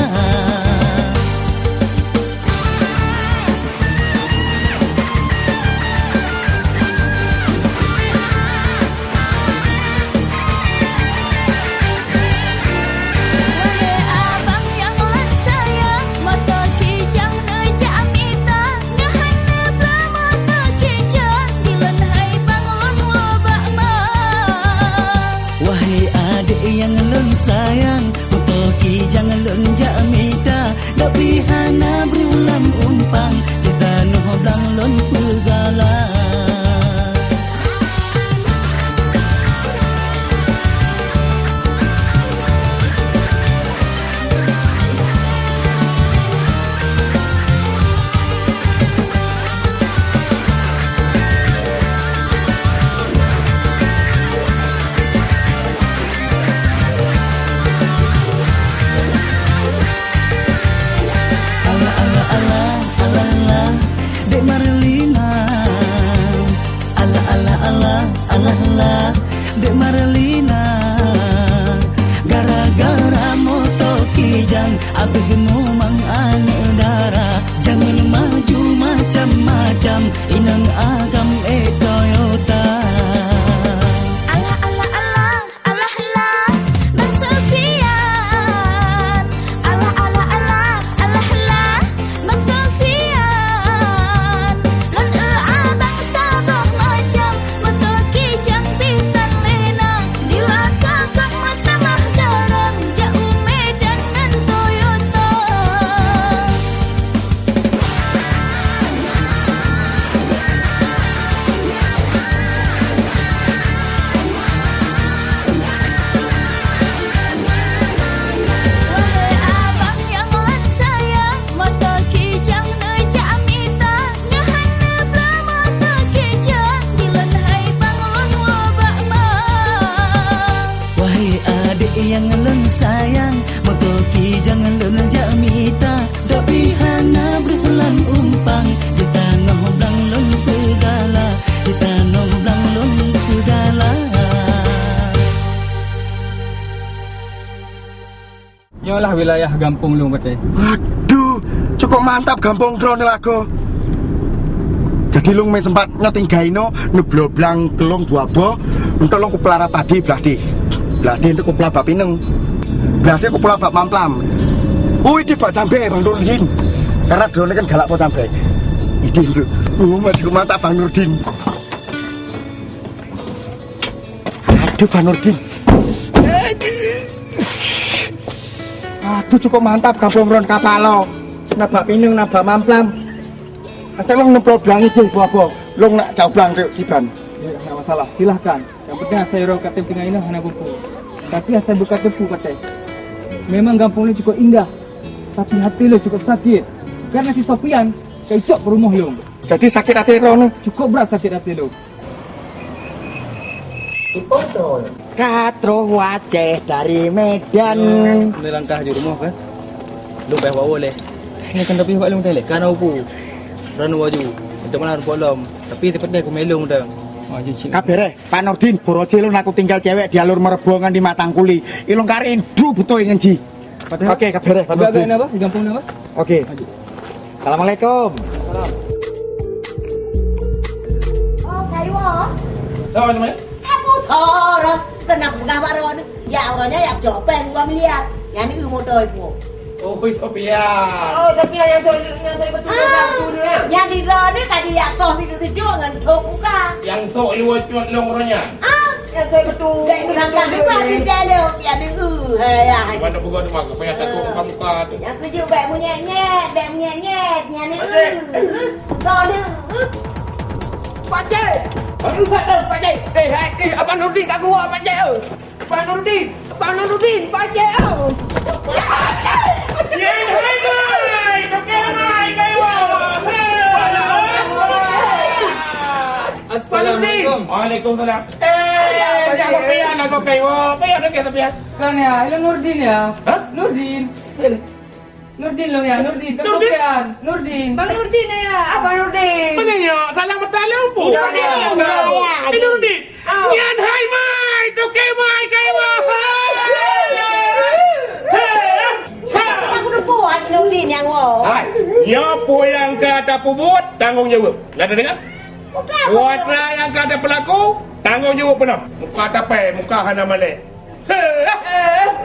Wahai abang nyang lôn sayang, moto Kijang neujak mita, neuhan neubloe moto Kijang, di lôn hai bang lôn woe bak ma. Wahai adék nyang lôn sayang, moto Kijang lôn jak mita, tapi hana breueh lam umpang, jitanoh blang lôn peugala. Alah, alah, alah, alah, alah, Dek Marlina. Alah, alah, alah, alah, alah, Dek Marlina. Gara-gara moto Kijang, abéh mumang aneuk dara. Jangan maju macam-macam, inong agam ék Toyota. Alah, alah, alah. Alah, alah, Bang Sofian. Alah, alah, alah, alah, alah, Bang Sofian. Lôn eu abang saboh macam, moto Kijang bintang lena. Di luwa kongkong meutamah garang, jak u Medan ngon Toyota. Wahai abang nyang lôn sayang, moto Kijang neujak mita, neuhan neubloe moto Kijang, di lôn hai bang lôn woe bak ma. Wahai adék nyang lôn sayang, moto Kijang lôn jak mita, tapi hana breueh lam umpang, jitanoh blang lôn peugala, jitanoh blang lôn peugala. Nyoe lah wilayah gampông lôn watèe. Waduh, cukup mantap gampông droeneuh lagoe. Jadi lôn meusempat nyoe tinggai inoe, neubloe blang keu lôn dua boh, untuk lôn kupeularat padi blah deh. Blah deh untuk kupeulabat bak pineung. Blah deh kupeulabat bak mamplam. Ui, di bak cambèe Bang Nurdin. Karena droeneuh kan galak po cambèe. Idéh, Bro. Oh, masih mantap Bang Nurdin. Duh, Pak Nurdin. Aduh, cukup mantap gampông ron kapalo. Nabak pineung, nabak mamplam. Asai lôn neuplo blang ijih buah-buah. Lôn nak cau blang teuk kiban. Ya, tak masalah. Silahkan. Yang penting asai uroe katem teungoh inoe hana bungkôh. Tapi asai beuka teupeu katem. Memang gampông nyoe cukup indah. Tapi até lôn cukup sakét. Karena si Sofian ka icok peurumoh lôn. Jadi sakét até droeneuh? Cukup brat sakét até lôn. Ka troh u Aceh dari Medan. Ini langkah di rumah kan? Lu payah bawa leh. Ini kan tapi awak lôn leh. Kan upu. Ran waju. Untuk malam polom. Tapi seperti aku melong dah. Ka beres, Pak Nurdin, boro jih lôn aku tinggal cewek di alur Meureubo ngon di Matang Kuli. Ilôn ka rindu beutôi ngon jih. Padahal oke, ka beres, Pak Nurdin. Agak-agak apa? Di gampông apa? Oke. Assalamualaikum. Oh, Kaiwo. Apa namanya? Aku sorot. Kenapa peugah baron? Ya, awaknyan ya copeng dua miliar. Nyan ni motor ibu. Oh, Sofian. Oh, tapi yang tu, yang tu betul, ah, betul ni, ya? Yang di drone ni tadi ya toh tidur-tidur ngan tok buka. Yang sok iwa cuat long ronya. Ah, yang tu betul. Dek ni kan tadi pasti dia le, ya dengar. Hai, ya. Mana buka tu mak, apa yang takut muka-muka tu? Yang kerja baik munyet-nyet, baik munyet-nyet. Yang ni, eh, eh, so ni, eh. Pakcik! Baru sadar, Pakcik! Eh, hai, eh, Abang Nurdin kat gua, Pakcik, oh! Abang Nurdin! Abang Nurdin! Pakcik, oh! Ya, hai, hai! Toke mai, Kaiwo! Assalamualaikum. Waalaikumsalam. Eh, ya, Sofian, aku Kaiwo. Apa ya, Toke Sofian? Kan ya, ilôn Nurdin ya. Hah? Nurdin. Nurdin lôn ya, Nurdin, bukan Nurdin. Sofian, Nurdin. Bang Nurdin ya. Apa Nurdin? Mana ya? Salah betul ya, Empu. Ini Nurdin, ya, ya. Ini Nurdin. Oh. Nyan hai mai, toke mai, Kaiwo. Aku dah buat Nurdin yang wo. Hai, nyoe peue nyang ka tapeubuet, tanggong jaweueb. Dah dengar? Bukan. Peue nyang ka tapeulaku, tanggong jaweueb peue. Muka tapai, muka hana malek.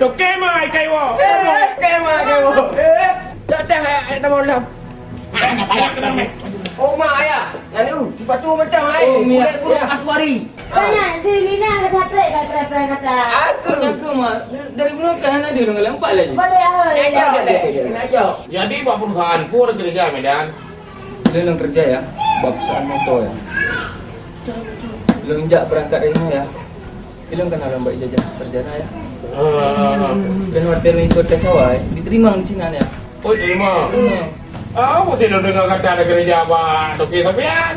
Toke mai, Kaiwo. Toke mai, Kaiwo. Datang, eh, eh, teman lam. Oh, mak ayah. Lalu, sepatu mentah, eh. Oh, minyak, minyak aswari. Banyak di Lina ada gatrek, gatrek, gatrek, gatrek. Aku. Aku, mak. Dari dulu kan hana ada orang lampak lagi. Boleh, oh, ya. Nak ajak, nak ajak. Jadi, bak perusahaan pun ada kerja, Medan. Lôn keureuja ya, bak perusahaan moto ya. Lôn jak beurangkat dari sinoe ya. Ilôn kan lôn bak ijazah sarjana ya. Ah. Dan watèe lôn ikot tes awai, diterima di sinan ya. Oh, diterima. Hmm. Ah, apa sih lôn dengar kata ada kerja bak Toke Sofian?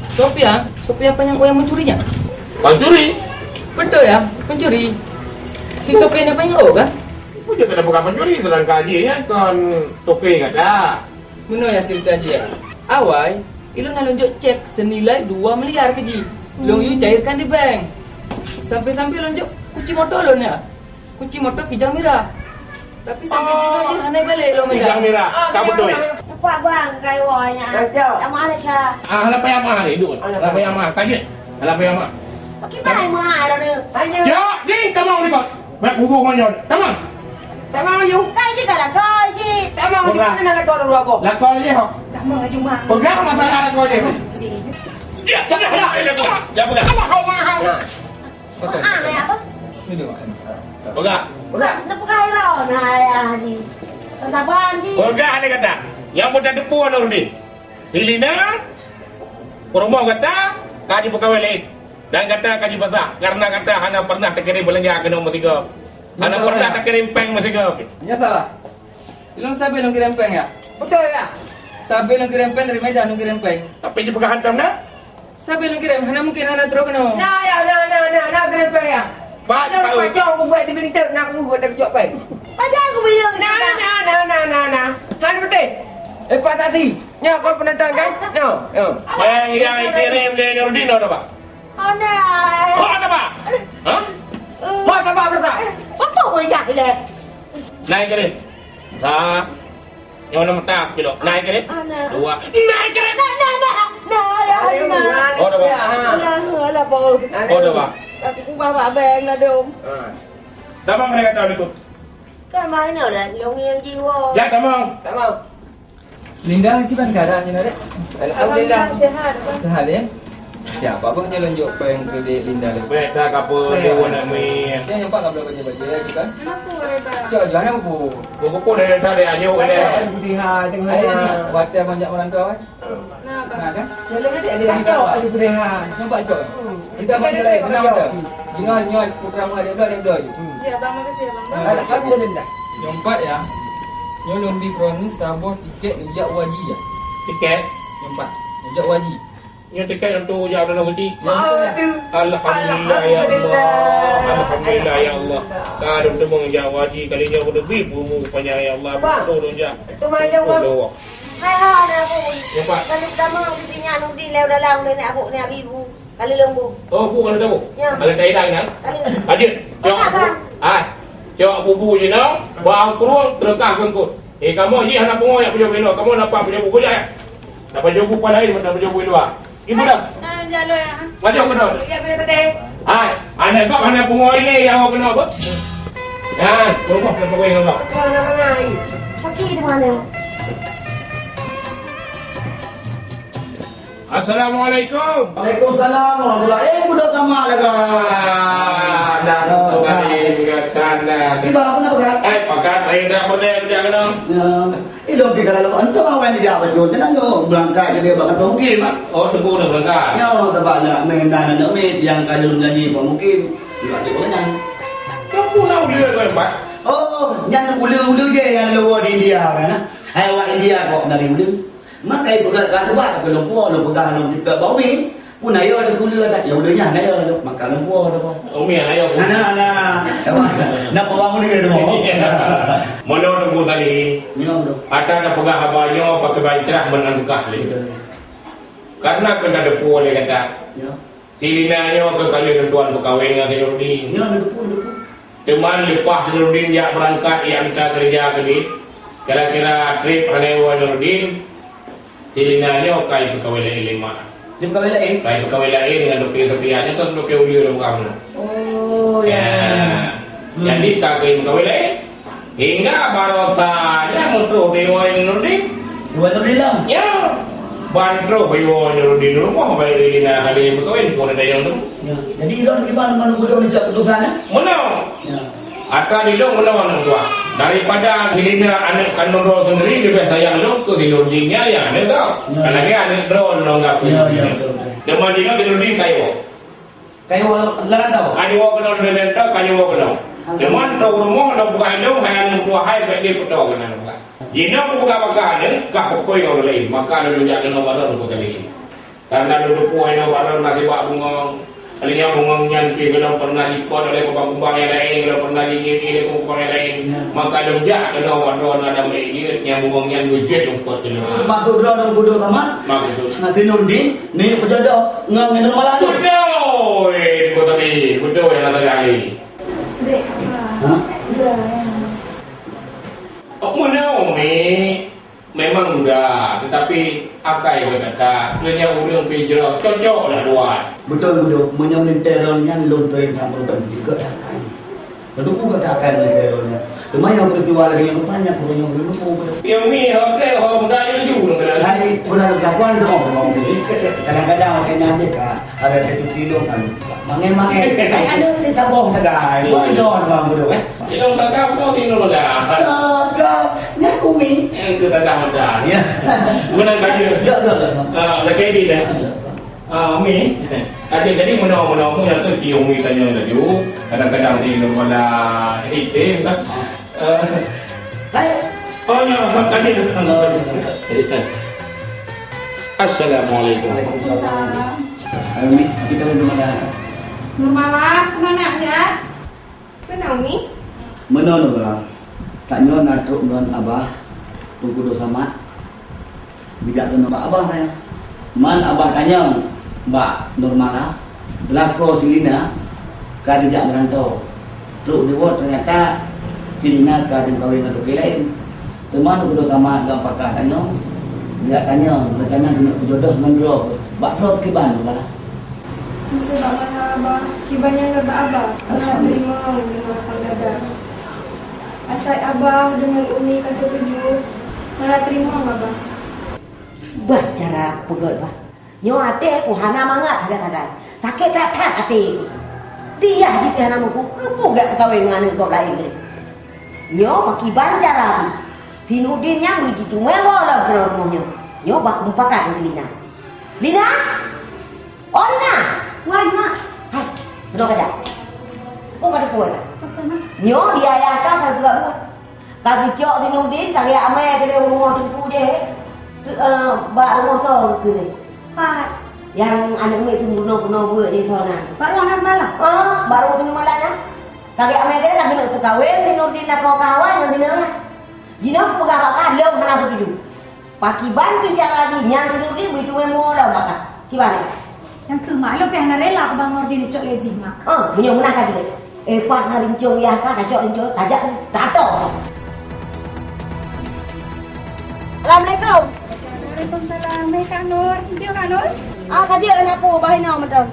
Sofian? Sofian apa yang, oh, yang mencurinya? Pencuri? Betul ya, pencuri. Si Sofian apa yang, oh, kan? Apa dia kena bukan pencuri, sedangkan dia ya kan Toke kata. Meunoe ya cerita jih ya. Awai, ilôn na lôn jok cek senilai dua miliar keu jih. Lôn yue cairkan di bank. Sampai-sampai lôn jok kunci moto lôn ya. Kunci moto kijang mirah. Tapi sampai jinoe jih hana balek lôn meudang. Kijang mirah. Ah, ka beutôi. Nampak bang, kaiwoe nyan. Betul. Tak mahal, Cak. Ah, hana payah mahal, Dun. Hana payah mahal. Tajak. Hana payah mahal. Pakai mai mahal lôn ni. Hanya. Ya, ni kamu ni kau. Baik, hubung kau nyoe. Tamam. Tamam, Yu. Kai je ka lakoe cit. Tamam, di mana nak lakoe dulu aku? Lakoe je, ho. Tamam, Yu, Mak. Pegang masalah lakoe je. Ya, pegang dah, eh, lakoe. Ya, pegang. Alah, hai, hai. Ya. Ah, hai apa? Ini, Mak. Pegang. Pegang. Nak pegang dah, nah, ya, ni. Tentang bandi. Pegang, dia kata. Yang mudah depu, Nurdin. Hilina, peurumoh gata ka jipeukawén laén, dan gata ka jipeusa, kareuna gata hana pernah takirém beulanja keunoe meusigoe. Hana pernah takirém péng meusigoe. Nyan salah. Ilôn sabe lôn kirém péng, ya? Beutôi, ya. Sabe lôn kirém péng, dari Medan lôn kirém péng. Tapi jipeugah hantom na? Sabe lôn kirém, hana mungkin hana trok keunoe. Na, ya, na, na, na, na kirém péng, ya. Pat, na, pat. Pacok aku buat di binteuk, na aku buat terkejut péng. Pacok aku beli lôn. Na, na, na, na, na, na. Hana beutôi. Eh, Pak Tadi. Nyoe kon peunonton kan? Nyoe, nyoe. Péng nyang jikirém lé Nurdin, oh, Bang. Hana. Oh, hana, Bang? Hah? Mau tambah berapa? Apa kau ingat dia? Naik ke ni? Sa. Nyoe lom tak kilo. Naik ke ni? Hana. Dua. Naik ke ni? Nah, nah, nah. Nah, ya, nah. Oh, dah, Bang. Nah, alah, Bang. Oh, dah, Bang. Aku ubah bak bank lah, dong. Ha. Dah, Bang, mereka tahu dulu. Kan mana dah lông yang jiwa? Ya, tamong. Tamong. Linda, kiban keadaan ni, Dek? Alhamdulillah. Sehat, Bang. Sehat, ya? Siap, Abah nyoe lôn jok péng keu Dek Linda deh. Péng tak apa, dia warna merah. Dia nampak tak belum baca-baca, ya, kan? Kenapa, Reda? Cok, jangan apa. Buku dari tadi, ayo, Reda. Ada putih, ha, tengok. Ada ni, wadah banyak merantau, kan? Nah, kan? Jalan nanti ada yang tahu, ada putih, ha. Nampak, Cok? Kita main lain, tenang, Cok. Dengar, nyoe, putra mu adik belah, adik belah je. Ya, Bang, makasih, ya, Bang. Alhamdulillah. Nyoe empat, ya. Nyoe lôn bri droeneuh saboh tiket neujak u haji, ya. Tiket? Nyoe empat. Neujak u haji. Nyoe tiket untuk jak dalam haji. Aduh. Alhamdulillah, ya Allah. Alhamdulillah. Alhamdulillah, ya Allah. Ka dong teumong jak haji kali nyoe kudu bri bumu panyang, ya Allah. Bang. Betul dong jak. Itu main dong, Bang. Betul, Bang. Hai, hai, aneuk aku. Ya, Pak. Kali pertama, bibi nyak Nurdin lewat dalam, dia nak aku, nak bibu. Kali lombo. Oh, bu, kali tahu. Ya. Kali Thailand, kan? Kali. Haji, cok. Enak, Bang. Ah, cok bubu je, no. Bang kurung, terekah kengkut. Eh, kamoe jih hana pungo jak pajoh bunoe. Kamoe na pajoh bunoe jak. Na pajoh bunoe laén, na pajoh bunoe luwa. Ibu dah. Nah, jalan ya. Maju ke dah. Iya, betul deh. Hai, aneuk kau hana pungo ini yang awak kena apa? Ya, rumah nak pergi dengan kau. Kau nak mengai. Sakit di mana? Assalamualaikum. Waalaikumsalam warahmatullahi. Eh, budak sama lah, kan? Dah, oh, tadi dah. Dikatakan dah. Tiba, apa nak pegang? Eh, pakat, eh, dah pernah kerja kena. Ya. Eh, lom pi kalau entong awak ni jawab betul. Jangan lo berangkat jadi bangat mungkin, Mak. Oh, tunggu nak berangkat. Ya, sebab nak main dan anak mit yang kalau janji pun mungkin. Tidak ada orang. Kamu nak udah kau, Mak? Oh, yang ulu-ulu je yang luar di India, kan? Hai, awak India kok dari ulu. Makai peugah ka teubat, tapi lôn puwoe, lôn peugah lôn teuka bak umi. Pun ayo ada gula dah, ya udah nyan ayo, maka lôn puwoe tu. Umi ayo. Ana, ana. Dapat. Nak bawa umi ke tu? Mono tunggu tadi. Nyo, bro. Ata dah peugah haba nyoe pakai bahan cerah menangkah lé. Betul. Karena kena depu oleh kata. Ya. Si Lina nyoe keu kali lôn tuan peukawen ngon si Nurdin. Ya, depu, depu. Teuma leupah si Nurdin jak beurangkat jak mita keureuja keudeh, kira-kira trép hana iwoe Nurdin, si Lina nyoe ka ipeukawen laén lé mak. Ipeukawen laén? Ka ipeukawen laén ngon Dokto Sofia, nyoe kan Dokto Ulia lôn peugah nyoe. Oh, ya. Ya. Hmm. Jadi ka ipeukawen laén. Hingga barosa nyan meutroh iwoe Nurdin. Iwoe Nurdin lom? Ya. Ban troh iwoe Nurdin rumoh, baik Lina ka lheueh meukawen, pun ada nyang tu. Ya. Jadi, ilôn kiban meunurot icok keuputusan, eh? Meunoe. Ya. Atra di lôn meunoe aneuk tuha. Daripada si Lina aneuk kandông droe sendiri, leubeh sayang lôn keu si Nurdin nyan, ya, aneuk droe. Ya. Karena dia aneuk droe lôn anggap. Ya, ya, betul, betul. Deuma di lôn si Nurdin ka iwoe. Ka iwoe lam rantau? Ka iwoe keunoe, di rantau, ka iwoe keunoe. Alhamdulillah. Cuman, di rumoh, di bukan lôn, hai aneuk tuha, hai, bèk di peutoe keunan bukan. Jinoe kupeugah baka nyan, ka peuphon ureueng laén, maka lôn jak keunoe baroe lôn peugah lé. Karena lôn teupeue inoe baroe na sibak bungöng. Kali nyan bungöng nyan pih gohlom pernah jipot oleh kubang-kubang nyang laén, gohlom pernah jigieng lé kubang-kubang nyang laén. Ya. Maka lôn jak keunoe baroe na damé jeuet nyang bungöng nyan geujeuet lôn pot keunoe. Maksud droeneuh Guru Samad? Maksud. Na si Nurdin, ni peujodoh ngon Nur Malah tu? Beutôi, Ibu Tami. Beutôi, ya, Tami Ali. Dek, ha? Udah, ya. Oh, meunoe, Mi. Memang muda, tetapi akai gata, meunyoe ureueng pih jroh cocok dak luwat. Beutôi, beutôi. Meunyoe meulintèe droe nyan lôn teurimong that meureukan sikok that akai. Meunyoe gata akai meulintèe droe nyan. Teuma nyang peristiwa lagèe nyan rupa nyan, ureueng nyan ureueng lupa. Nyang mi hotel, ho muda laju lôn keunan. Hai, pernah berlakuan dong, dong. Kadang-kadang akai nyan je ka. Ada satu kilo kan. Mangai-mangai. Ada tu saboh sagai. Iya. Bodoh memang bodoh, eh. Ilong kakak pun ilong dah. Kakak, ni aku mi. Eh, tu kakak muda. Ya. Guna kayu. Ya, ya, ya. Ah, dah kayak dia dah. Ya, ya. Ah, mi. Ada jadi mena-mena mu yang tu di umi tanya laju. Kadang-kadang di ilong malah hitam kan. Eh. Hai. Oh, ya, tadi. Assalamualaikum. Waalaikumsalam. Ayo, Mi, kita duduk mana? Rumah lah, mana ya? Kenal, Mi? Meunoe, Nura. Tanyoe na trok ngon Abah, Teungku Dosamat. Bijak keunoe bak Abah, sayang. Man Abah tanyong bak Nurmala, lakoe si Lina ka dijak meurantau. Trok diwoe, teunyata si Lina ka jimeukawen ngon laki laén. Teuma Teungku Dosamat geupakat tanyong, bijak tanyong, geutanyoe keuneuk peujodoh ngon droe. Bak droe kiban, Nurmala? Meusé bak mana, Abah? Kiban nyang geuba Abah, hana teurimong deungon lapang dada. Asai Abah deungon Umi ka seutuju, hana teurimong, Abah. Bah cara peugöt, bah. Nyoe até ku hana mangat sagai-sagai. Sakét that-that até ku. Diyah jih pih hana muphom, keupeue geupeukawen ngon aneuk gob laén lé. Nyoe pakriban cara pih. Si Nurdin nyan jitumeung woe lom keunoe rumoh nyoe. Nyoe bak mupakat ngon si Lina. Lina! Oh, Lina! Wan, Mak. Hai, keunoe kajak. Oh, ka teupeu dah. Apa, Mak? Nyoe di ayah ka, ka geubuet. Ka geucok si Nurdin, ka geujak amai keudeh u rumoh Teungku jih. Eh, bak rumoh soe keuneuk? Pat. Nyang aneuk miet teuh bunoe-bunoe buet di soe nan. Bak rumoh Nurmala? Ah, bak rumoh Nurmala nyan. Ka geujak amai keudeh, ka geuneuk peukawen si Nurdin lakoe keu Hawa ngon si Nina. Jinoe peugah bak ka lôn hana setuju. Pakriban pih cara jih nyan si Nurdin beujitumeung woe lom bak ka. Kiban nyan? Nyang keuh, Mak, lôn pih hana rela keu Bang Nurdin dicok lé jih, Mak. Ah, meunyoe meunan ka jeuet. Eh, pat na rincong yah ka, tacok rincong, tajak, tato. Assalamualaikum. Waalaikumsalam. Hai, Kak Nur. Jeuet, Kak Nur? Ah, ka jeuet, na peue bah inoe mantong.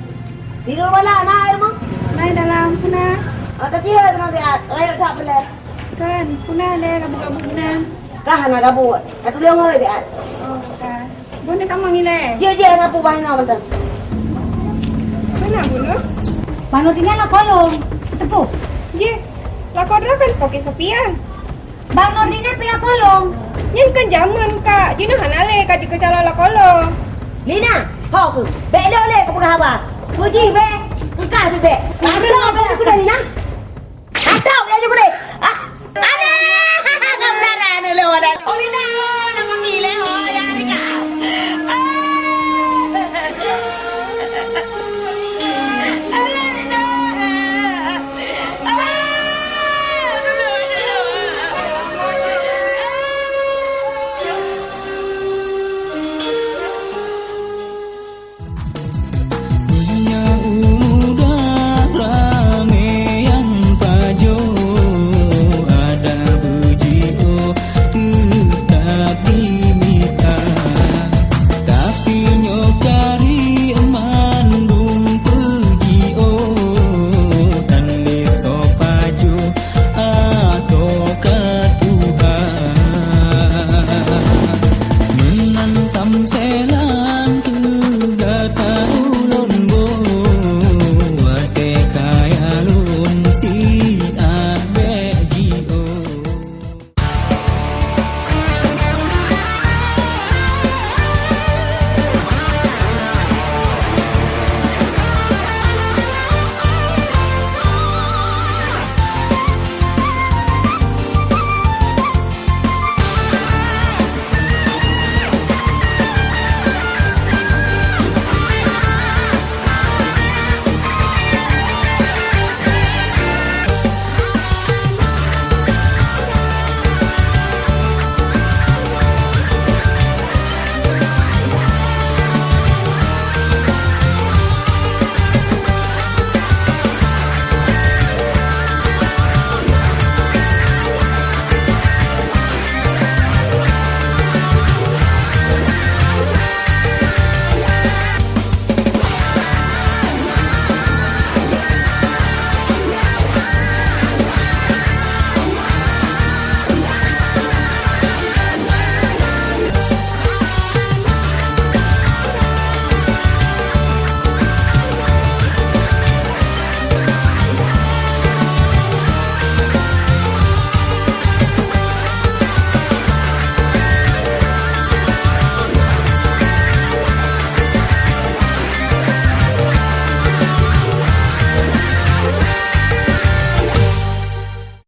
Tidur bala na air mah? Na dalam, peue na. Ah, ka jeuet, na siat. Rayeuk that peuleh. Kan, peue na lé gabuk-gabuk meunan. Kah hana gabuk. Ka tulông hôi siat. Oh, kan. Bunoe tamong ilèe. Jeuet, jeuet, na peue bah inoe mantong. Peue na bunoe? Bang Nurdin nyan lakoe lôn. Teupeu? Jih, lakoe droe kan Poke Sofian. Bang Nurdin nyan pih lakoe lôn. Nyan kan jameun, Kak. Jinoe hana lé ka jikeucalon lakoe lôn. Lina, ho keuh? Bèk lôn lé kupeugah haba. Peue jih bèk? Peugah bèk. Kantô bèk keuh Lina. Kantô bèk keuh